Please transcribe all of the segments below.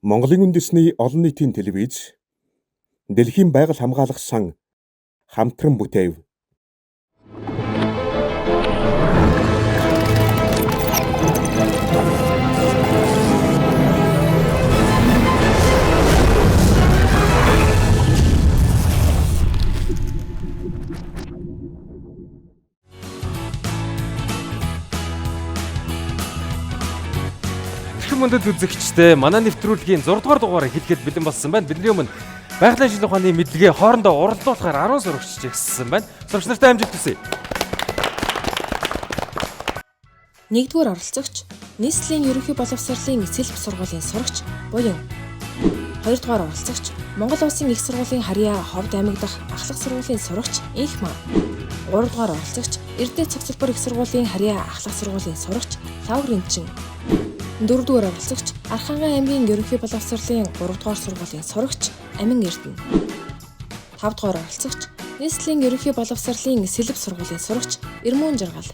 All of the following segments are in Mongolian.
Монголын үндэсний олон нийтийн телевиз, Дэлхийн байгаль хамгаалах сан хамтран бүтээв. Эрхэм мөндөд үзэгчдээ манай нэвтрүүлгийн 6 дугаар дугаар эхлэхэд бэлэн болсон байна. Бидний өмнө байгалийн шинжилгээ ухааны мэдлэгээ хоорондоо уралдуулахаар 10 сурагч жигссэн байна. Сурагч нартай амжилт хүсье. Нэгдүгээр оролцогч Нийслэлийн ерөнхий боловсролын сэлб сургуулийн сурагч Буян. Хоёрдугаар оролцогч Монгол Улсын их сургуулийн Харьяа Ховд аймаг дахь ахлах сургуулийн сурагч Инхмаа. Гуравдугаар оролцогч Эрдэнэ цогцлбор их сургуулийн Харьяа ахлах сургуулийн сурагч Лаврэнчин. Дөрөвдүгээр оролцогч Архангай аймгийн ерөнхий боловсролын 3 дугаар сургуулийн сурагч Амин Эрдэнэ. Тавдугаар оролцогч Нийслэлийн ерөнхий боловсролын сэлб сургуулийн сурагч Эрмүүн Жаргал.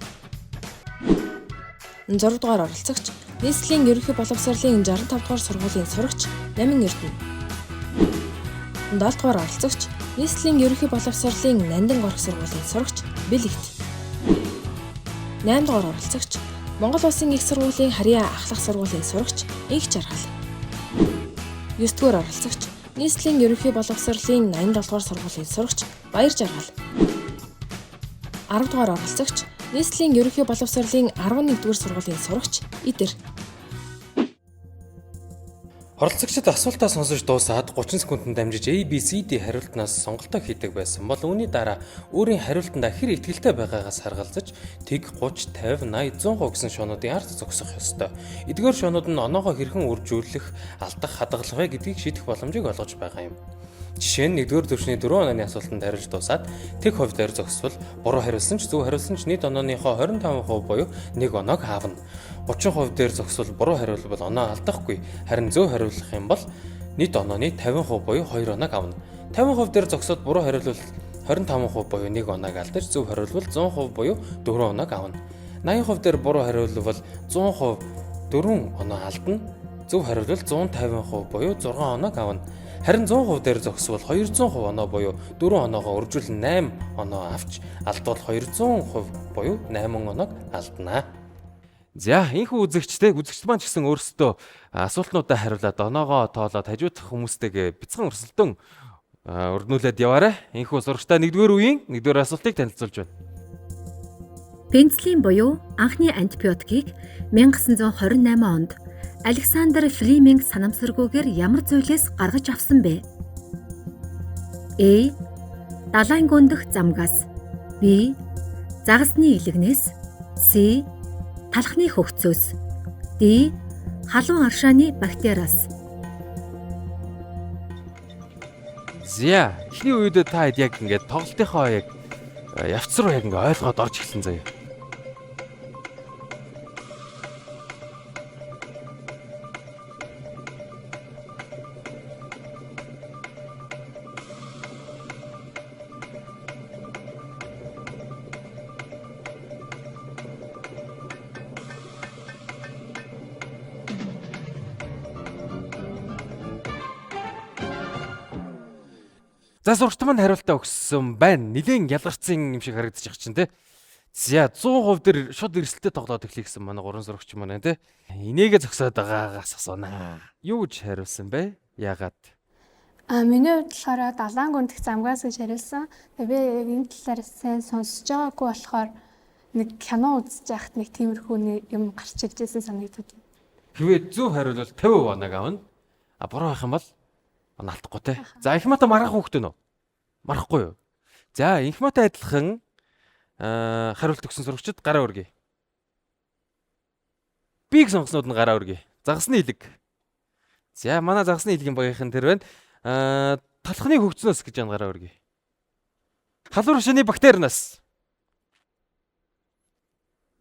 6 дугаар оролцогч Нийслэлийн ерөнхий боловсролын 65 дугаар сургуулийн сурагч Намин Эрдэнэ. 7 дугаар оролцогч Нийслэлийн ерөнхий боловсролын Нандин горх сургуулийн сурагч Бэлэгт. 8 дугаар оролцогч Монгол Улсын их сургуулийн Харьяа ахлах сургуулийн сурагч Инх Жаргал. 9 дугаар оролцогч Нийслэлийн ерөнхий боловсролын 87 дугаар сургуулийн сурагч Баяр Жаргал. 10 дугаар оролцогч Нийслэлийн ерөнхий боловсролын 11 дугаар сургуулийн сурагч Идэр. Оролцогчид асуултаа сонсож дуусаад 30 секундэд дамжиж A, B, C, D хариултнаас сонголтоо хийдэг байсан бол үүний дараа өөрийн хариултандаа хэр итгэлтэй байгаагаас харгалзаж тэг 30, 50, 80, 100% гэсэн шоонуудын ард зогсох ёстой. Эдгээр шоонууд нь оноогоо хэрхэн үржүүлэх, алдах, хадгалах вэ гэдгийг шийдэх боломжийг олгож байгаа юм. Жишээ нь 1-р түвшний 4 онооны асуултанд хариулж дуусаад тэг хувь дээр зогсвол буруу хариулсан ч зөв хариулсан ч нийт онооныхоо 25% буюу 1 оноог аавна. 30% дээр зогсвол буруу хариулбал оноо алдахгүй, харин зөв хариулах юм бол нийт онооны 50% буюу 2 оноог авна. 50% дээр зогсоод буруу хариулвал 25% буюу 1 оноог алдаж, зөв хариулбал 100% буюу 4 оноог авна. 80% дээр буруу хариулбал 100% 4 оноо алдна. Зөв хариулбал 150% буюу 6 оноог авна. Харин 100% дээр зогсвол 200% оноо буюу 4 оноогоо үржүүлэн 8 оноо авч алдвал 200% буюу 8 оноог алднаа. За, энэхүү үзэгчтэй үзэгчд маань ч гэсэн өөрсдөө асуултнуудаа хариулаад оноогоо тоолоод хажуудах хүмүүстэйгээ бяцхан өрсөлдөн өрнүүлээд яваарай. Энэхүү сурагчтай 1-р үеийн 1-р асуултыг танилцуулж байна. Пенициллин буюу анхны антибиотикийг 1928 онд Александр Флеминг санамсаргүйгээр ямар зүйлээс гаргаж авсан бэ? А. Далайн гүндэх замгаас, Б. Загасны илэгнээс, С. Талхны хөгцөөс, Д. Халуун аршааны бактериас. За, эхний үедээ та хэд яг ингээд тоглолтынхоо яг явц руу яг ингээд ойлгоод орж эхэлсэн заяа. За сурагч маань хариултаа өгсөн байна. Нилээн ялгарсан юм шиг харагдчих чинь те. За 100% дээр шууд эрсэлтэй тоглоод эхлэх гэсэн манай гурван сурагч маань те. Инээгээ зогсоод байгаагаас асуунаа. Юу гэж хариулсан бэ? Яагаад? А миний хувьд болохоор далайн гүндэх замгаас гэж хариулсан. Тэгээ би яг энэ талаар сайн сонсож байгаагүй болохоор нэг кино үзэж байхад нэг тиймэрхүү нэг юм гарч ирж байсан санагдаад. Хэрвээ зөв хариулвал 50% оног авна. А буруу байх юм бол оноо алдахгүй те. За Инхмата маргах хүүхдээ нөө? Марахгүй юу? За Инхматай адилхан хариулт өгсөн сурагчид гараа өргөе. Биг сонгоснууд нь гараа өргөе. Загасны илэг. За манай загасны илгийн багийнхан тэр байна. Талхны хөгцнөөс гэж яан гараа өргөе. Халуун шины бактеринаас.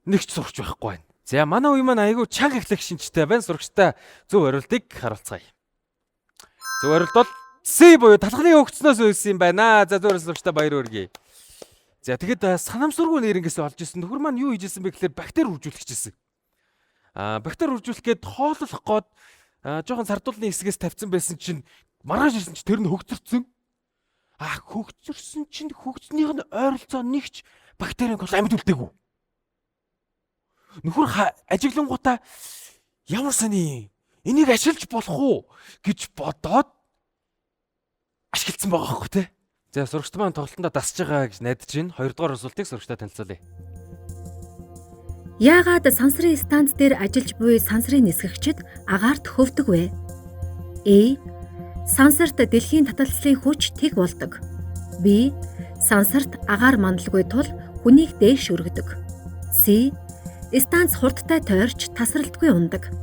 Нэг ч сурагч байхгүй байна. За манай үе маань айгүй чанга эхлэх шинжтэй байна. Сурагчтай зөв хариултыг харуулцгаая. Зөв хариулт бол С буюу талхны хөгцнөөс үүссэн юм байна. За зөв хариулт сурагчтай баяр хүргэе. За тэгэд санамсаргүй нэрнгээсээ олж ирсэн. Нөхөр маань юу хийж ирсэн бэ гэхлээр бактери үржүүлэх гэжсэн. Бактери үржүүлэх гээд хооллох гээд Жоохон сардуулны хэсгээс тавьсан байсан чинь маргааш ирсэн чинь тэр нь хөгцөрцөн. Хөгцөрсөн чинь хөгцнийх нь ойролцоо нэгч бактерийн бол амьд үлдээгүй. Нөхөр ажиглангуудаа ямар сони энийг ашиглаж болох уу гэж бодоод ашигласан байгаа хөөе те. За сурагчд маань тоглолтондоо дасж байгаа гэж найдаж байна. Хоёрдугаар асуултыг сурагчдад танилцуулъя. Яагаад сансрын станц дээр ажиллаж буй сансрын нисгэгчид агаарт хөвдөг вэ? А. Сансарт дэлхийн таталцлын хүч тэг болдог. Б. Сансарт агаар мандалгүй тул хүнийг дээш өргөдөг. С. Станц хурдтай тойрч тасралтгүй унадаг.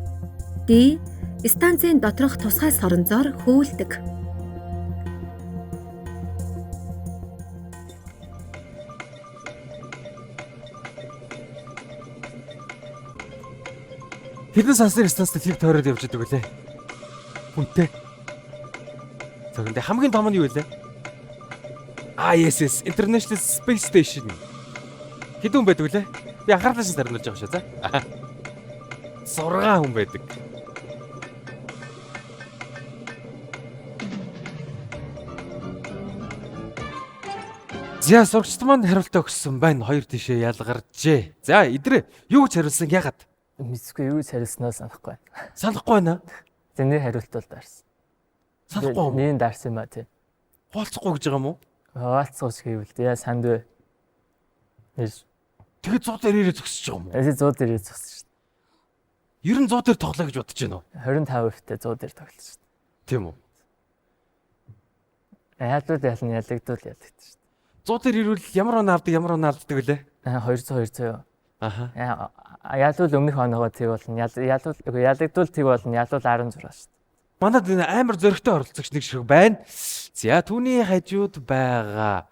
Д. Станцын доторх тусгай соронзоор хөөлдөг. Хэдэн сансрын станц дэлхийг тойроод явж идэг вүлээ? Хүнтэй. Зөвхөн хамгийн том нь юу вэ? ISS International Space Station. Хэдэн хүн байдаг вүлээ? Би анхаарлаа шин сарнуулж байгаа шүү за. 6 хүн байдаг. За сурагчид маань хариултаа өгсөн байна. Хоёр тишээ ялгарчээ. За идрээ юу гэж хариулсан яагаад? Мэдсгүй юу гэж хариулснаа санахгүй байна. Санахгүй байна. Зэний хариулт бол даарсан. Санахгүй юм. Нийн даарсан юм а тий. Хуваалцахгүй гэж байгаа юм уу? Хуваалцахгүй ч гэвэл яа санд вэ? Нэр. Тэгээд 100 дээр ирээ зогсож байгаа юм уу? 100 дээр ирээ зогсож шүү дээ. Ер нь 100 дээр тоглоё гэж бодож байна уу? 25% та 100 дээр тоглож шүү дээ. Тийм үү? Яалвал ялна, ялагдвал ялагдчих шүү дээ. 100 дээр ирвэл ямар оноо авдаг, ямар оноо алддаг вүлээ? 200 200. Аха. Ялвал өмнөх оноогоо тэг болно. Ялвал үгүй ялагдвал тэг болно. Ялвал 16 шүү дээ. Манад энэ амар зөрөгтэй оролцогч нэг шиг байна. За түүний хажууд байгаа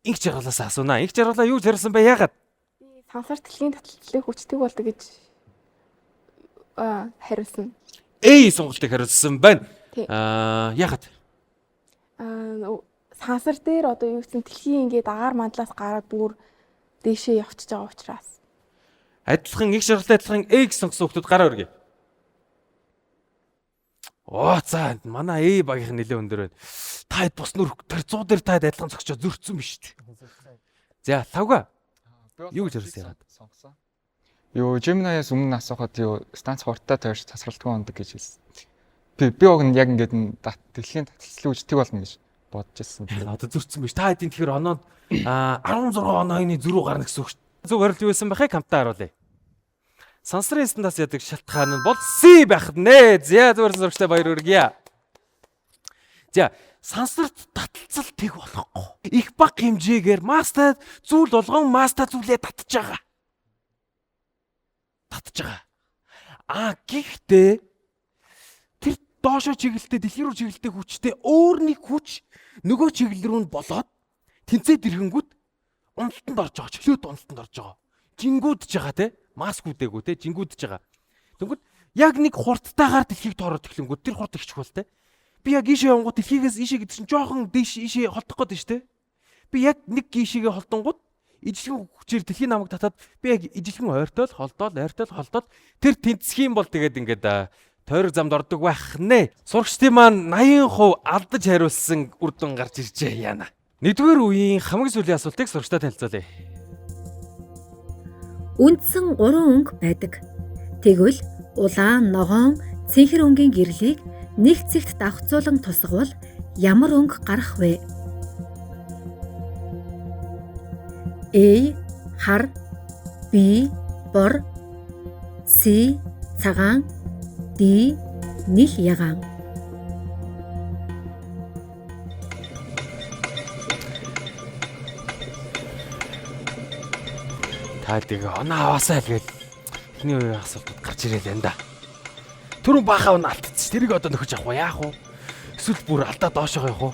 инх жаргалаас асуунаа. Инх жаргалаа юу зориулсан бэ? Яагаад? Би сансар дэлхийн таталцлыг хүчдэг болдог гэж хариулсан. A сонголтыг хариулсан байна. Яагаад? Сансар дээр одоо юу гэсэн дэлхийн ингээд агаар мандлаас гараад бүр дээшээ явчихж байгаа учраас. Адилхан их шаргалтай адилхан A гэж сонгосон хүмүүс гараа өргөе. Оо за манай A багийнх нэлээд өндөр байна. Та хэд бус нүр тэр 100 дээр та хэд адилхан зогсож зөрчсөн биш үү? За лавга. Юу гэж хариулсан яагаад? Сонгосон. Юу Gemini-аас өмнө асуухад юу станц хурдтай тойрч тасралтгүй ундаг гэж хэлсэн. Би уг нь яг ингээд дэлхийн таталцлын хүч тэг болно гэж бодож ирсэн. Одоо зөрчсөн биш. Та хэдийн тэгэхээр оноод 16 онооны зөрүү гарна гэсэн үг шүү. Зөв хариулт юу байсан бахыг хамтдаа харуулъя. Сансрын станцаас ядаг шалтгаан нь бол C байх нэ. За зөв сурагчтай баяр хүргье. За сансарт таталцал тэг болохгүй. Их бага хэмжээгээр мастай зүйл болгон маста зүйлээ татж байгаа. Татж байгаа. Гэхдээ тэр доошоо чиглэлтэй дэлхий рүү чиглэлтэй хүчтэй өөр нэг хүч нөгөө чиглэл рүү нь болоод тэнцээд ирэнгүүт уналтанд орж байгаа. Чөлөөт уналтанд орж байгаа. Жингүүдж байгаа те. Маскүүдээгүй те. Жингүүдж байгаа. Тэнгүүд яг нэг хурдтайгаар дэлхийг тоороод эхлэнгүүт тэр хурд их чухал те. Би яг ийшээ явангууд дэлхийгээс ийшээ гэдэг чинь жоохон дээш ийшээ холдох гээд байна шүү те. Би яг нэг ийшээгээ холдонгууд ижлэгэн хүчээр дэлхийн намайг татаад би яг ижлэгэн ойртол холдоол ойртол холдоол тэр тэнцэх юм бол тэгээд ингээд тойрог замд ордог байх нэ. Сурагчдын маань 80% алдаж хариулсан үр дүн гарч иржээ яана. Нэгдүгээр үеийн хамгийн сүүлийн асуултыг сурагчдад танилцуулъя. Үндсэн 3 өнгө байдаг. Тэгвэл улаан, ногоон, цэнхэр өнгийн гэрлийг нэг цэгт давхцуулан тусгавал ямар өнгө гарах вэ? A. Хар, B. Бор, C. Цагаан, D. Нил ягаан. Та тэгээ оноо аваасаа л гээл эхний үеийн асуултууд гарч ирэл энэ да. Түрүүн баахаа он алдчихсан. Тэрийг одоо нөхөж авах уу яах вэ? Эсвэл бүр алдаа доошоо явах уу?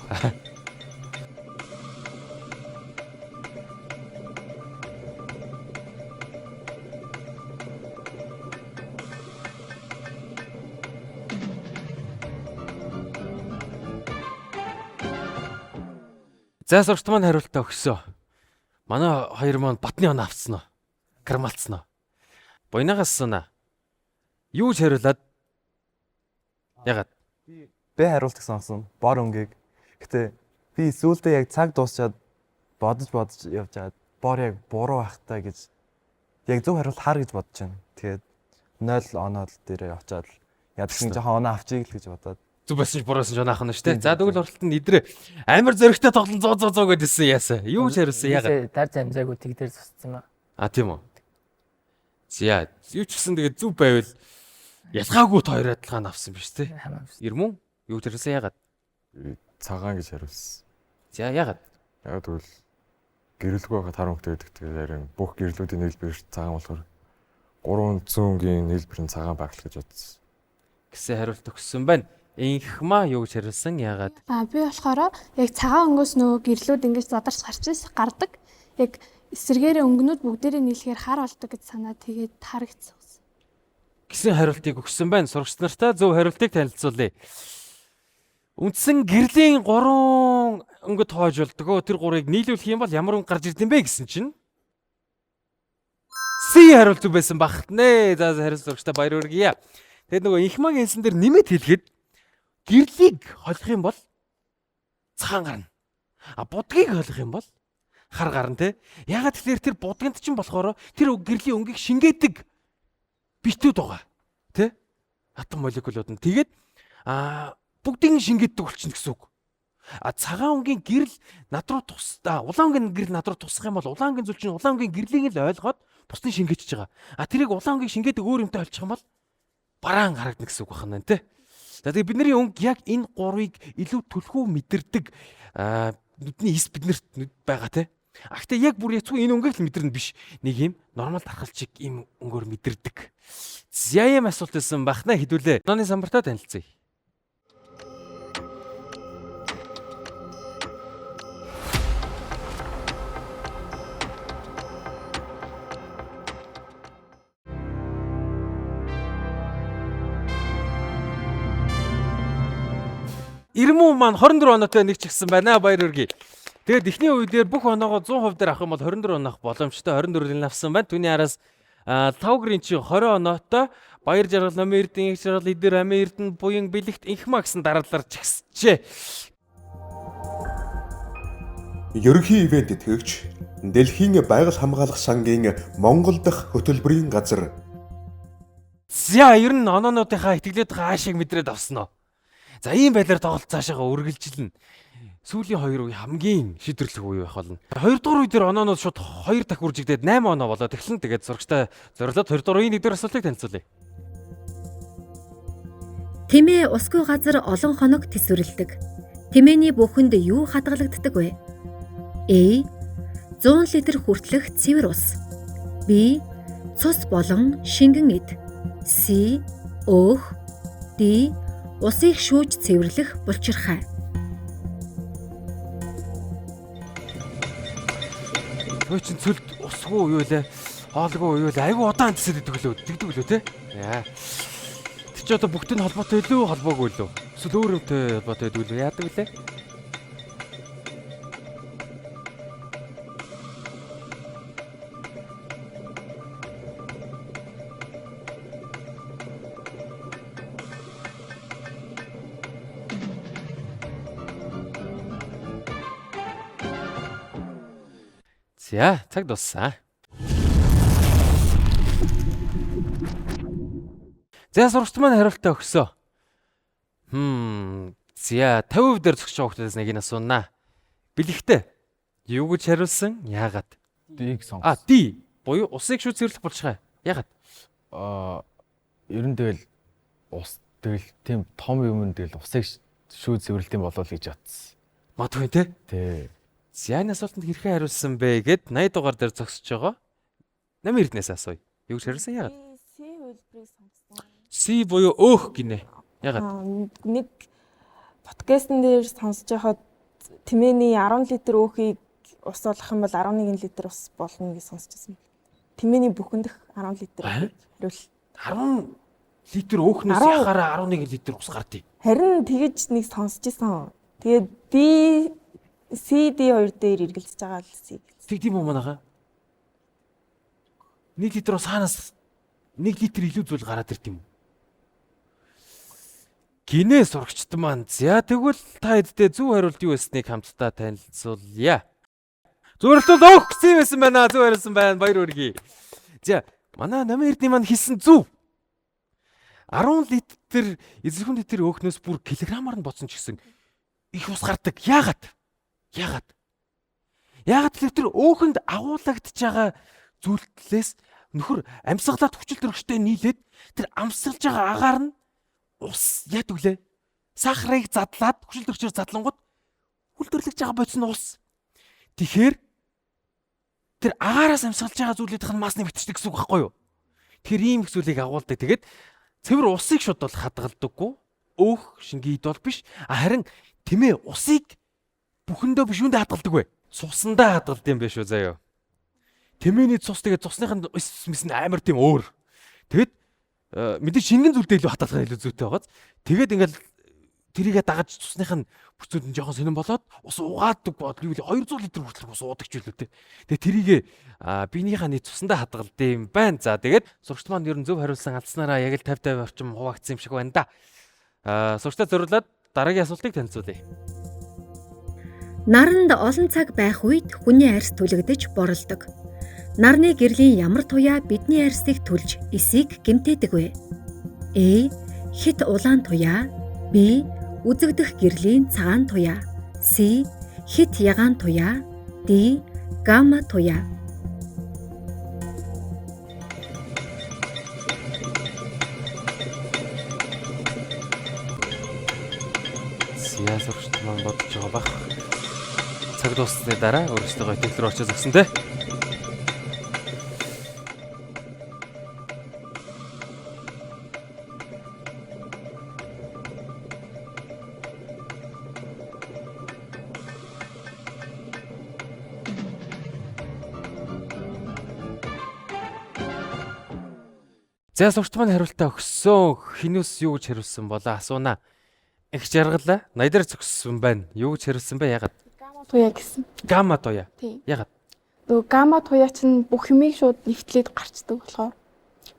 За сурагч маань хариултаа өгсөн. Манай хоёр маань батны оноо авцсан уу? Грамалцсан уу? Буйнагаас асууна. Юу ч хариулаад Ягаад? Б хариултыг сонгосон. Бор өнгийг. Гэтэ би сүүлдээ яг цаг дуусчаад бодож бодож явж байгаад бор яг буруу байх таа гэж яг зөв хариулт хар гэж бодож байна. Тэгээд 0 оноо дээрээ очиад ядаж нэг жоохон оноо авчиг л гэж бодоод. Зүг байсан ч буруу байсан ч оноох нь шүү дээ. За тэгвэл уралтанд идрээ амар зөрөгтэй тоглон 100 100 100 гэдсэн яасан. Юу ч хариулсан ягаад? Дар замзаагүй тэг дээр зусцсан юм аа. А тийм үү. За юу ч гэсэн тэгээд зүв байвал ялгаагүй та хоёр адилхан авсан биш үү? Ирмэн юу ч хариулсан ягаад? Цагаан гэж хариулсан. За ягаад? Яг тэгвэл гэрэлгүй байхад хар өнгөтэй байдаг. Тэгээд харин бүх гэрлүүдийн нийлбэр цагаан болохоор 300 өнгийн нийлбэр нь цагаан байх л гэж бодсон. Гэсэн хариулт өгсөн байна. Инхмаа юу гэж хариулсан ягаад? А би болохоор яг цагаан өнгөөс нөгөө гэрлүүд ингэж задарч гарч гардаг. Яг эсэргээрээ өнгөнүүд бүгдээрээ нийлэхээр хар болдог гэж санаа тэгээд харагдсан. Гэсэн хариултыг өгсөн байна. Сурагч нартай зөв хариултыг танилцуулъя. Үндсэн гэрлийн 3 өнгө тоож болдгоо. Тэр гурыг нийлүүлэх юм бол ямар өнгө гарч ирд юм бэ гэсэн чинь C хариулт зөв байсан багтнэ. За хариулт сурагчтай баяр хүргье. Тэгээд нөгөө инхмагийн хэлсэн дээр нэмэт хэлэхэд гэрлийг холих юм бол цагаан гарна. А будгийг холих юм бол хар гарна те. Ягаад тэгэхээр тэр будганд чинь болохоор тэр гэрлийн өнгийг шингээдэг битүүд байгаа. Тэ? Атом молекулууд нь. Тэгээд бүгдийг шингээдэг болчихно гэсэн үг. А цагаан өнгийн гэрэл над руу тусдаа, улаан өнгийн гэрэл над руу тусах юм бол улаан өнгийн зүйл чинь улаан өнгийн гэрлийг л ойлгоод бусдын шингээчихэж байгаа. А тэрийг улаан өнгийг шингээдэг өөр юмтай олчих юм бол бараан харагдана гэсэн үг байна те. За тэгээ бидний өнгө яг энэ гурвыг илүү түлхүү мэдэрдэг нүдний эс биднэрт байгаа те. А гэтээ яг бүр яцгүй энэ өнгийг л мэдэрнэ биш. Нэг юм нормал дархалчиг ийм өнгөөр мэдэрдэг. За ийм асуулт байсан бахна хэдүүлээ. Ноны самбартаа танилцъя. Ирмүү маань 24 оноотой нэг ч ихсэн байна. Баяр хүргэе. Тэгээд эхний үе дээр бүх оноогоо 100% дээр авах юм бол 24 он авах боломжтой. 24-ийг авсан байна. Түүний араас Тавгрын чи 20 оноотой Баяр жаргал, Номын Эрдэнэ, Их жаргал, Идэр, Амин Эрдэнэ, Буян, Бэлэгт, Инхмаа гэсэн дараалалаар чагсжээ. Ерөнхий ивент итгэгч Дэлхийн байгаль хамгаалах сангийн Монгол дахь хөтөлбөрийн газар. За ер нь оноонуудынхаа итгэлүүдийнхээ аашийг мэдрээд авсан уу? За ийм байдлаар тоглолт цаашаага үргэлжилнэ. Сүүлийн хоёр үе хамгийн шийдвэрлэх үе байх болно. Хоёрдугаар үе дээр оноонууд шууд 2 дахь үржигдээд 8 оноо болоод эхлэн тэгээд зурагчтай зориулаад хоёрдугаар үеийн нэгдүгээр асуултыг танилцуулъя. Тэмээ усгүй газар олон хоног төсвөрлөдөг. Тэмээний бүхэнд юу хадгалагддаг вэ? А. 100 литр хүртэлх цэвэр ус. Б. Цус болон шингэн эд. С. Өөх. Д. Усыг шүүж цэвэрлэх булчирхай. Төө чин цөлд усгүй юу лээ, хоолгүй юу лээ, айгүй удаан тэсэд идэг лөө, тэгдэг лөө те. Яа. Тэр чи одоо бүгд нь холбоотой илүү холбоогүй лөө. Эсвэл өөр юмтай холбоотой байдаг лөө. Яадаг лээ? За цаг дууссан. За сурагч маань хариултаа өгсөө. За 50% дээр зогсож байгаа хүмүүсээс нэг нь асуунаа. Бэлэгтэй. Юу гэж хариулсан? Яагаад? D-г сонгосон. А D буюу усыг шүүж цэвэрлэх булчирхай. Яагаад? Ер нь тэгэл ус тэгэл тийм том юм нь тэгэл усыг шүүж цэвэрлэх юм болов л гэж бодсон. Магадгүй те? Тий. За энэ асуултанд хэрхэн хариулсан бэ гэд 80 дугаар дээр зогсож байгаа. Намын Эрдэнээс асууя. Юу гэж хариулсан? Яагаад? C хувилбарыг сонгосон. C буюу өөх гинэ. Яагаад? Нэг подкастн дээр сонсож байхад тэмээний 10 литр өөхийг ус болгох юм бол 11 литр ус болно гэж сонсч байсан. Тэмээний бүхэндх 10 литр хариул. 10 литр өөхнөөс яхаараа 11 литр ус гардыг. Харин тэгэж нэг сонсч исэн. Тэгээд би C D хоёр дээр эргэлзэж байгаа л C. Тэг тийм үү манайхаа? 1 литр ус хаанаас 1 литр илүү зүйл гараад ирд юм уу? Гинэ сурагчд маань. За тэгвэл та хэддээ зөв хариулт юу байсныг хамтдаа танилцуулъя. Зөв хариулт бол өөх гэсэн байсан байна. Зөв хариулсан байна. Баяр хүргэе. За манай Намын Эрдэнэ маань хийсэн зөв. 10 литр эзлэхэн литр өөхнөөс бүр килограммаар нь бодсон ч гэсэн их ус гардаг. Яагаад? Яагаад? Яагаад гэвэл тэр өөхөнд агуулгадж байгаа зүйлтлээс нөхөр амьсгалаад хүчил төрөгчтэй нийлээд тэр амьсгалж байгаа агаар нь ус яадаг лээ? Сахарыг задлаад хүчил төрөгчөөр задлангууд хүлдэрлэж байгаа бодис нь ус. Тэгэхээр тэр агаараас амьсгалж байгаа зүйлүүдийнх нь масс нэмэгдчихдэг гэсэн үг байхгүй юу? Тэгэхээр ийм их зүйлийг агуулдаг. Тэгээд цэвэр усыг шууд бол хадгалдаггүй. Өөх шингийд бол биш. Харин тэмээ усыг бүхэндээ биш юундээ хадгалдаг вэ? Цусандаа хадгалд юм биш үү заяа. Тэмээний цус тэгээд цусных нь эс мэс нь амар тийм өөр. Тэгээд мэдээ шингэн зүйлдээ илүү хадгалах илүү зүйтэй байгааз. Тэгээд ингээл тэрийгэ дагаж цусных нь бүрцүүд нь жоохон сонирн болоод ус угаадаг бол юу вэ 200 литр хүртэл ус уудаг ч үлээ те. Тэгээд тэрийгэ биенийхээ нийт цусандаа хадгалд юм байна. За тэгээд сурагч маань ер нь зөв хариулсан алдсанараа яг л 50 50 орчим хуваагдсан юм шиг байна да. Сурагчдад зориулаад дараагийн асуултыг танилцуулъя. Наранд олон цаг байх үед хүний арьс түлэгдэж боролдог. Нарны гэрлийн ямар туяа бидний арьсыг түлж эсийг гэмтээдэг вэ? А. Хит улаан туяа. Б. Үзэгдэх гэрлийн цагаан туяа. С. Хит ягаан туяа. Д. Гамма туяа. Яа сурагчд маань бодож байгаа бах. Цаг дууссаны дараа өөрсдөө итгэл рүү очиж зогсон те. За сурагч маань хариултаа өгсөн. Хинүүс юу гэж хариулсан болоо асуунаа. Их жаргалаа. 80 дээр зогссон байна. Юу гэж хариулсан бэ? Ягаад? Гамма туяа гэсэн. Гамма туяа. Тийм. Ягаад? Нөгөө гамма туяа чинь бүх юмыг шууд нэвтлээд гарчдаг болохоор.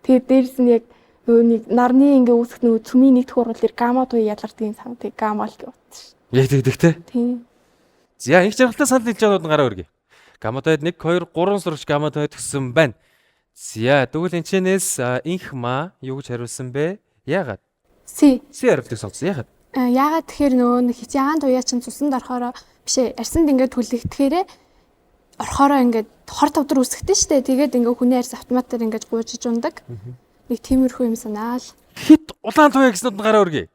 Тэгээд дээрэс нь яг нөгөө нэг нарны ингээ үүсэх нөгөө цөмийн нэг төхөөрөл дээр гамма туяа ялгардаг юм сан. Тэгээд гамма л гэж бодсон шүү. Яг тэгдэг те. Тийм. За их жаргалтай санал нийлж байгаанууд нь гараа өргөе. Гамма туяад 1 2 3 сурагч гамма туяад гэсэн байна. За тэгвэл энэчнээс инх маа юу гэж хариулсан бэ? Яагаад? С. С хариултыг сонгосон. Яагаад? Яагаад тэгэхээр нөгөө нэг хит ягаан туяа чинь цусанд орохороо биш арьсанд ингээд түлэгдэхээрээ орохороо ингээд хор тавдар үүсгдэг штэ. Тэгээд ингээд хүний арьс автоматар ингээд гуйжиж ундаг. Нэг тиймэрхүү юм санаал. Хит улаан туяа гэснүүд нь гараа өргөе.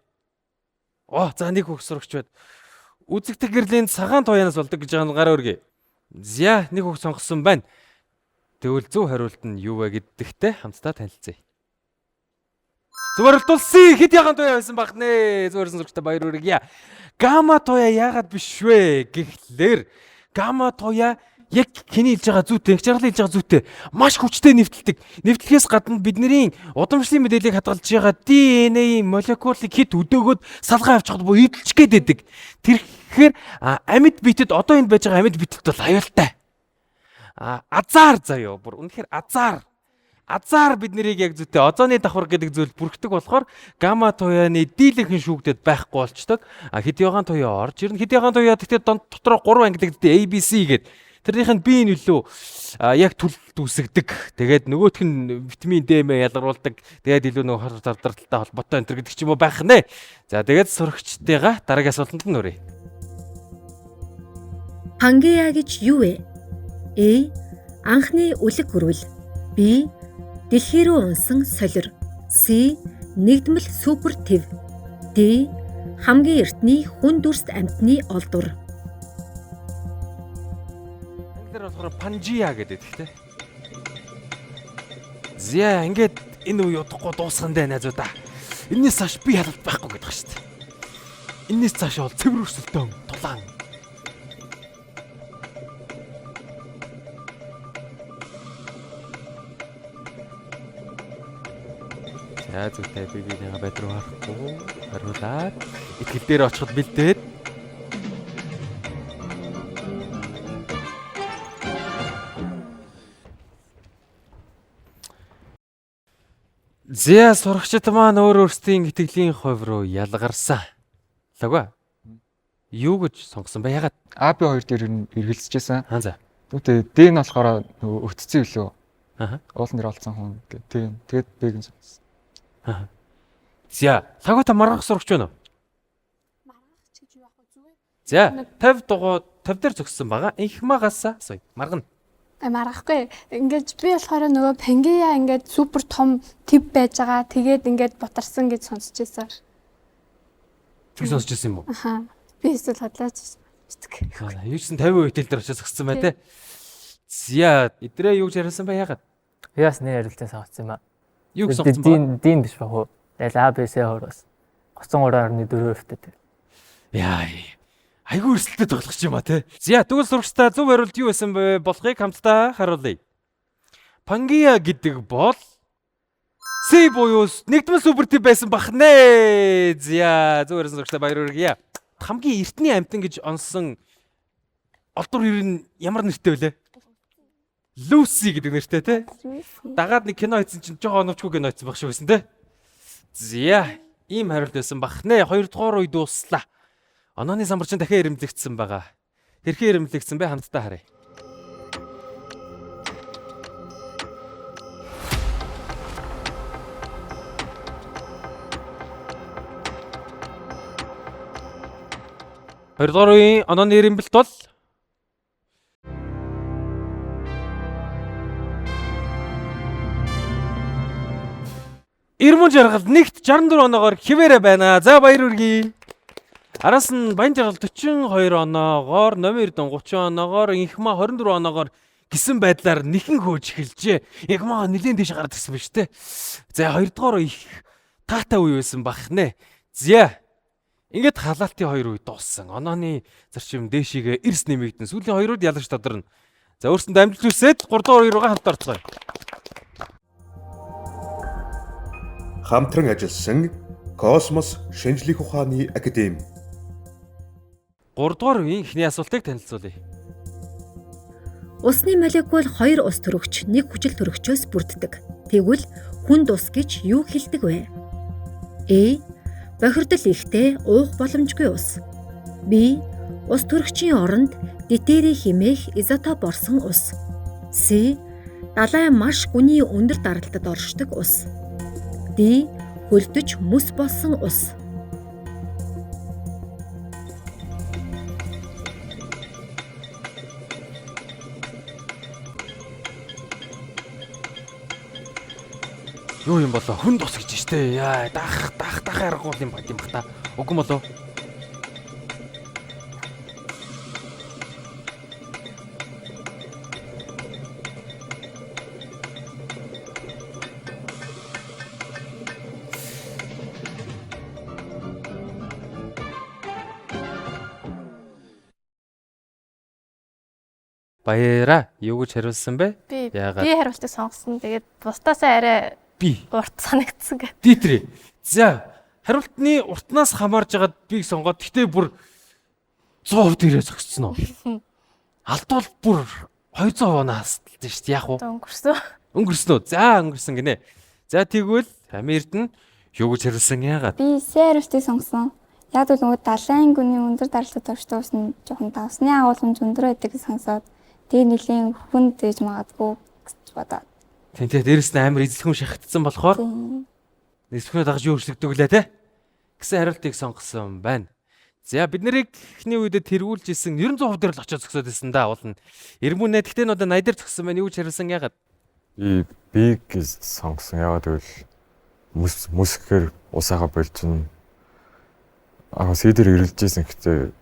Оо за нэг хөх сурагч байд. Үзэгдэх гэрлийн цагаан туяанаас болдог гэж байгаа нь гараа өргөе. За нэг хөх сонгосон байна. Тэгвэл зөв хариулт нь юу вэ гэдэгтээ хамтдаа танилцъя. Зөв хариулт бол С хэд ягаан туяа байсан баг нэ. Зөв хариулсан сурагчтай баяр хүргье. Гамма туяа яагаад биш вэ гэхлээр гамма туяа яг хиний хэлж байгаа зүйтэй, их жаргалын хэлж байгаа зүйтэй маш хүчтэй нэвтэлдэг. Нэвтлэхээс гадна бидний удамшлын мэдээллийг хадгалж байгаа DNA-ийн молекулыг хит өдөөгөөд салгаа авчихад буюу эдэлчих гээд байдаг. Тэгэхээр амьд биетэд одоо энд байж байгаа амьд биетэд бол аюултай. Азар заяо бүр үнэхээр азар. Азар бид нарыг яг зүйтэй озоны давхар гэдэг зүйл бүрхдэг болохоор гамма туяаны дийлэнхэн шүүгдэд байхгүй болчдөг. Хэд ягаан туяа орж ирнэ. Хэд ягаан туяа гэхдээ дотроо 3 ангилагддаг A B C гэдэг. Тэрнийх нь B нь илүү яг түлт үүсгдэг. Тэгээд нөгөөх нь витамин D мэ ялгаруулдаг. Тэгээд илүү нөгөө хор завдралтай холбоотой энэ төр гэдэг ч юм уу байх нэ. За тэгээд сурагчдыгаа дараагийн асуултанд нь өрье. Пангеа гэж юу вэ? А. Анхны үлэг гөрвөл. Б. Дэлхий рүү унсан солир. С. Нэгдмэл супер төв. Д. Хамгийн эртний хүн дүрст амьтны олдвор. Англиар болохоор Панжиа гэдэг те. За ингээд энэ үе удахгүй дуусган дээ найзуудаа. Эннээс цааш би ялалт байхгүй гэдэг шүү дээ. Эннээс цааш бол цэвэр өрсөлдөөн тулаан. За зүйтэй би биенийгээ байд руу харахгүй хариулаад итгэл дээр очиход бэлдээд За сурагчид маань өөр өөрсдийн итгэлийн хувь руу ялгарсан. Лага. Юу гэж сонгосон бэ? Ягаад? А Б хоёр дээр ер нь эргэлзэжсэн. Аа за. Түүнтэй Д нь болохоор нөгөө өтцсөн билүү? Аа. Уулан дээр олцсон хүн гэх. Тийм. Тэгээд Б-г нь сонгосон. Аа. За, лагата маргах сурагч байна уу? Маргах ч гэж юу ах вэ? Зүгээр. За, 50 дугуй 50 дээр зогссон байгаа. Инхмагаас асууя. Маргана. Маргахгүй. Ингээд би болохоор нөгөө Пангея ингээд супер том төв байж байгаа. Тэгээд ингээд бутарсан гэж сонсч байсан. Тэг сонсч байсан юм уу? Аха. Би эсвэл хотлооч битг. Юу ч гэсэн 50% итгэл дээр очиж зогссон байна те. За, эдрээ юу гэж яриасан бэ? Ягаад? Би бас нэг хариултыг сонгосон юм аа. Юу гэж сонгосон бэ? Дин дин биш баг уу? Тэгэл А Б С хоёр бас 33.4% тэй. Яа. Айгүй өрсөлдөд тоглох юм а те. За, тэгвэл сурагчдаа зөв хариулт юу байсан бэ болохыг хамтдаа харуулъя. Пангея гэдэг бол С буюу нэгдмэл супер тип байсан бахнэ. За, зөв хариулсан сурагчдаа баяр хүргье. Хамгийн эртний амьтан гэж онсон олдвор ер нь ямар нэртэй вүлээ? Люси гэдэг нэртэй те. Дагаад нэг кино хийсэн чинь жоохон оновчгүй кино хийсэн баг шүү байсан те. За, ийм хариулт байсан бахнэ. Хоёрдугаар үе дууслаа. Онооны самбар чинь дахин ирэмлэгдсэн байгаа. Хэрхэн ирэмлэгдсэн бэ хамтдаа харъя. Хоёрдугаар үеийн онооны ирэмбэлт бол Ирмэн жаргал нэгт 64 оноогоор хിവэрэ байна. За баяр хүргэе. Араас нь Баян жаргал 42 оноогоор, Номын Эрдэнэ 30 оноогоор, Инхмаа 24 оноогоор гисэн байдлаар нэхэн хөөж эхэлжээ. Инхмаа нэлээд дэш гараад ирсэн ба шүү дээ. За хоёрдугаар үе их таатай үе байсан бах нэ. За ингээд халаалтын хоёр үе дууссан. Онооны зарчим дээшигээ эрс нэмэгдэн. Сүүлийн хоёр үед ялаж тодорно. За өөрсөндөө амжилт хүсээд 3 дугаар үе рүүгээ хамт орцгоё. Хамтран ажилласан Космос шинжлэх ухааны академи. 3 дугаар үеийн эхний асуултыг танилцуулъя. Усны молекул хоёр ус төрөгч, нэг хүчил төрөгчөөс бүрддэг. Тэгвэл хүнд ус гэж юу хэлдэг вэ? А. Бохирдол ихтэй уух боломжгүй ус. Б. Ус төрөгчийн оронд дитери хэмээх изотоп орсон ус. С. Далай маш гүний өндөр даралтад оршдог ус. Д. Хөлдөж мөс болсон ус. Юу юм болоо хүнд ус гэж штэ. Яа, дах дах дах аргагүй юм бат юм бах та. Үгүй болоо. Баяраа. Юу гэж хариулсан бэ? Би Яагаад? би хариултыг сонгосон. Тэгээд бусдаасаа арай Би. урт санагдсан гэх. Дитри. За, хариултны уртнаас хамаарж хагаад бийг сонгоод гэтээ бүр 100% дээрээ зогссон уу? Алдвал бүр 200% оноо хасдалтай шүү дээ. Яг уу? Өнгөрсөн. Өнгөрсөн үү? За, өнгөрсөн гинэ. За, тэгвэл Амирд нь юу гэж хариулсан яагаад? Би С хариултыг сонгосон. Яг бол нөгөө далайн гүний өндөр даралтад оршдог ус нь жоохон давсны агуулгамж өндөр байдаг гэж сонсоод тэгээ нэлийн хүнд гэж магадгүй гэж бодоод. Тэн тэ дээрэс нь амар эзлэхэн шахагдсан болохоор Тийм. эзлэхнээ дагаж юу өөрчлөгдөг лээ те? Гэсэн хариултыг сонгосон байна. За бид нарыг эхний үедээ тэргүүлж исэн 900% дээр л очиод зогсоод исэн да уулна. Эрмүнэ тэгтээ нь одоо 80 дээр зогссон байна. Юу гэж хариулсан яагаад? Би биг гэж сонгосон. Яагаад гэвэл мөс мөс гэхээр усаагаа болчихно. Аа С дээр ирэлж исэн гэхдээ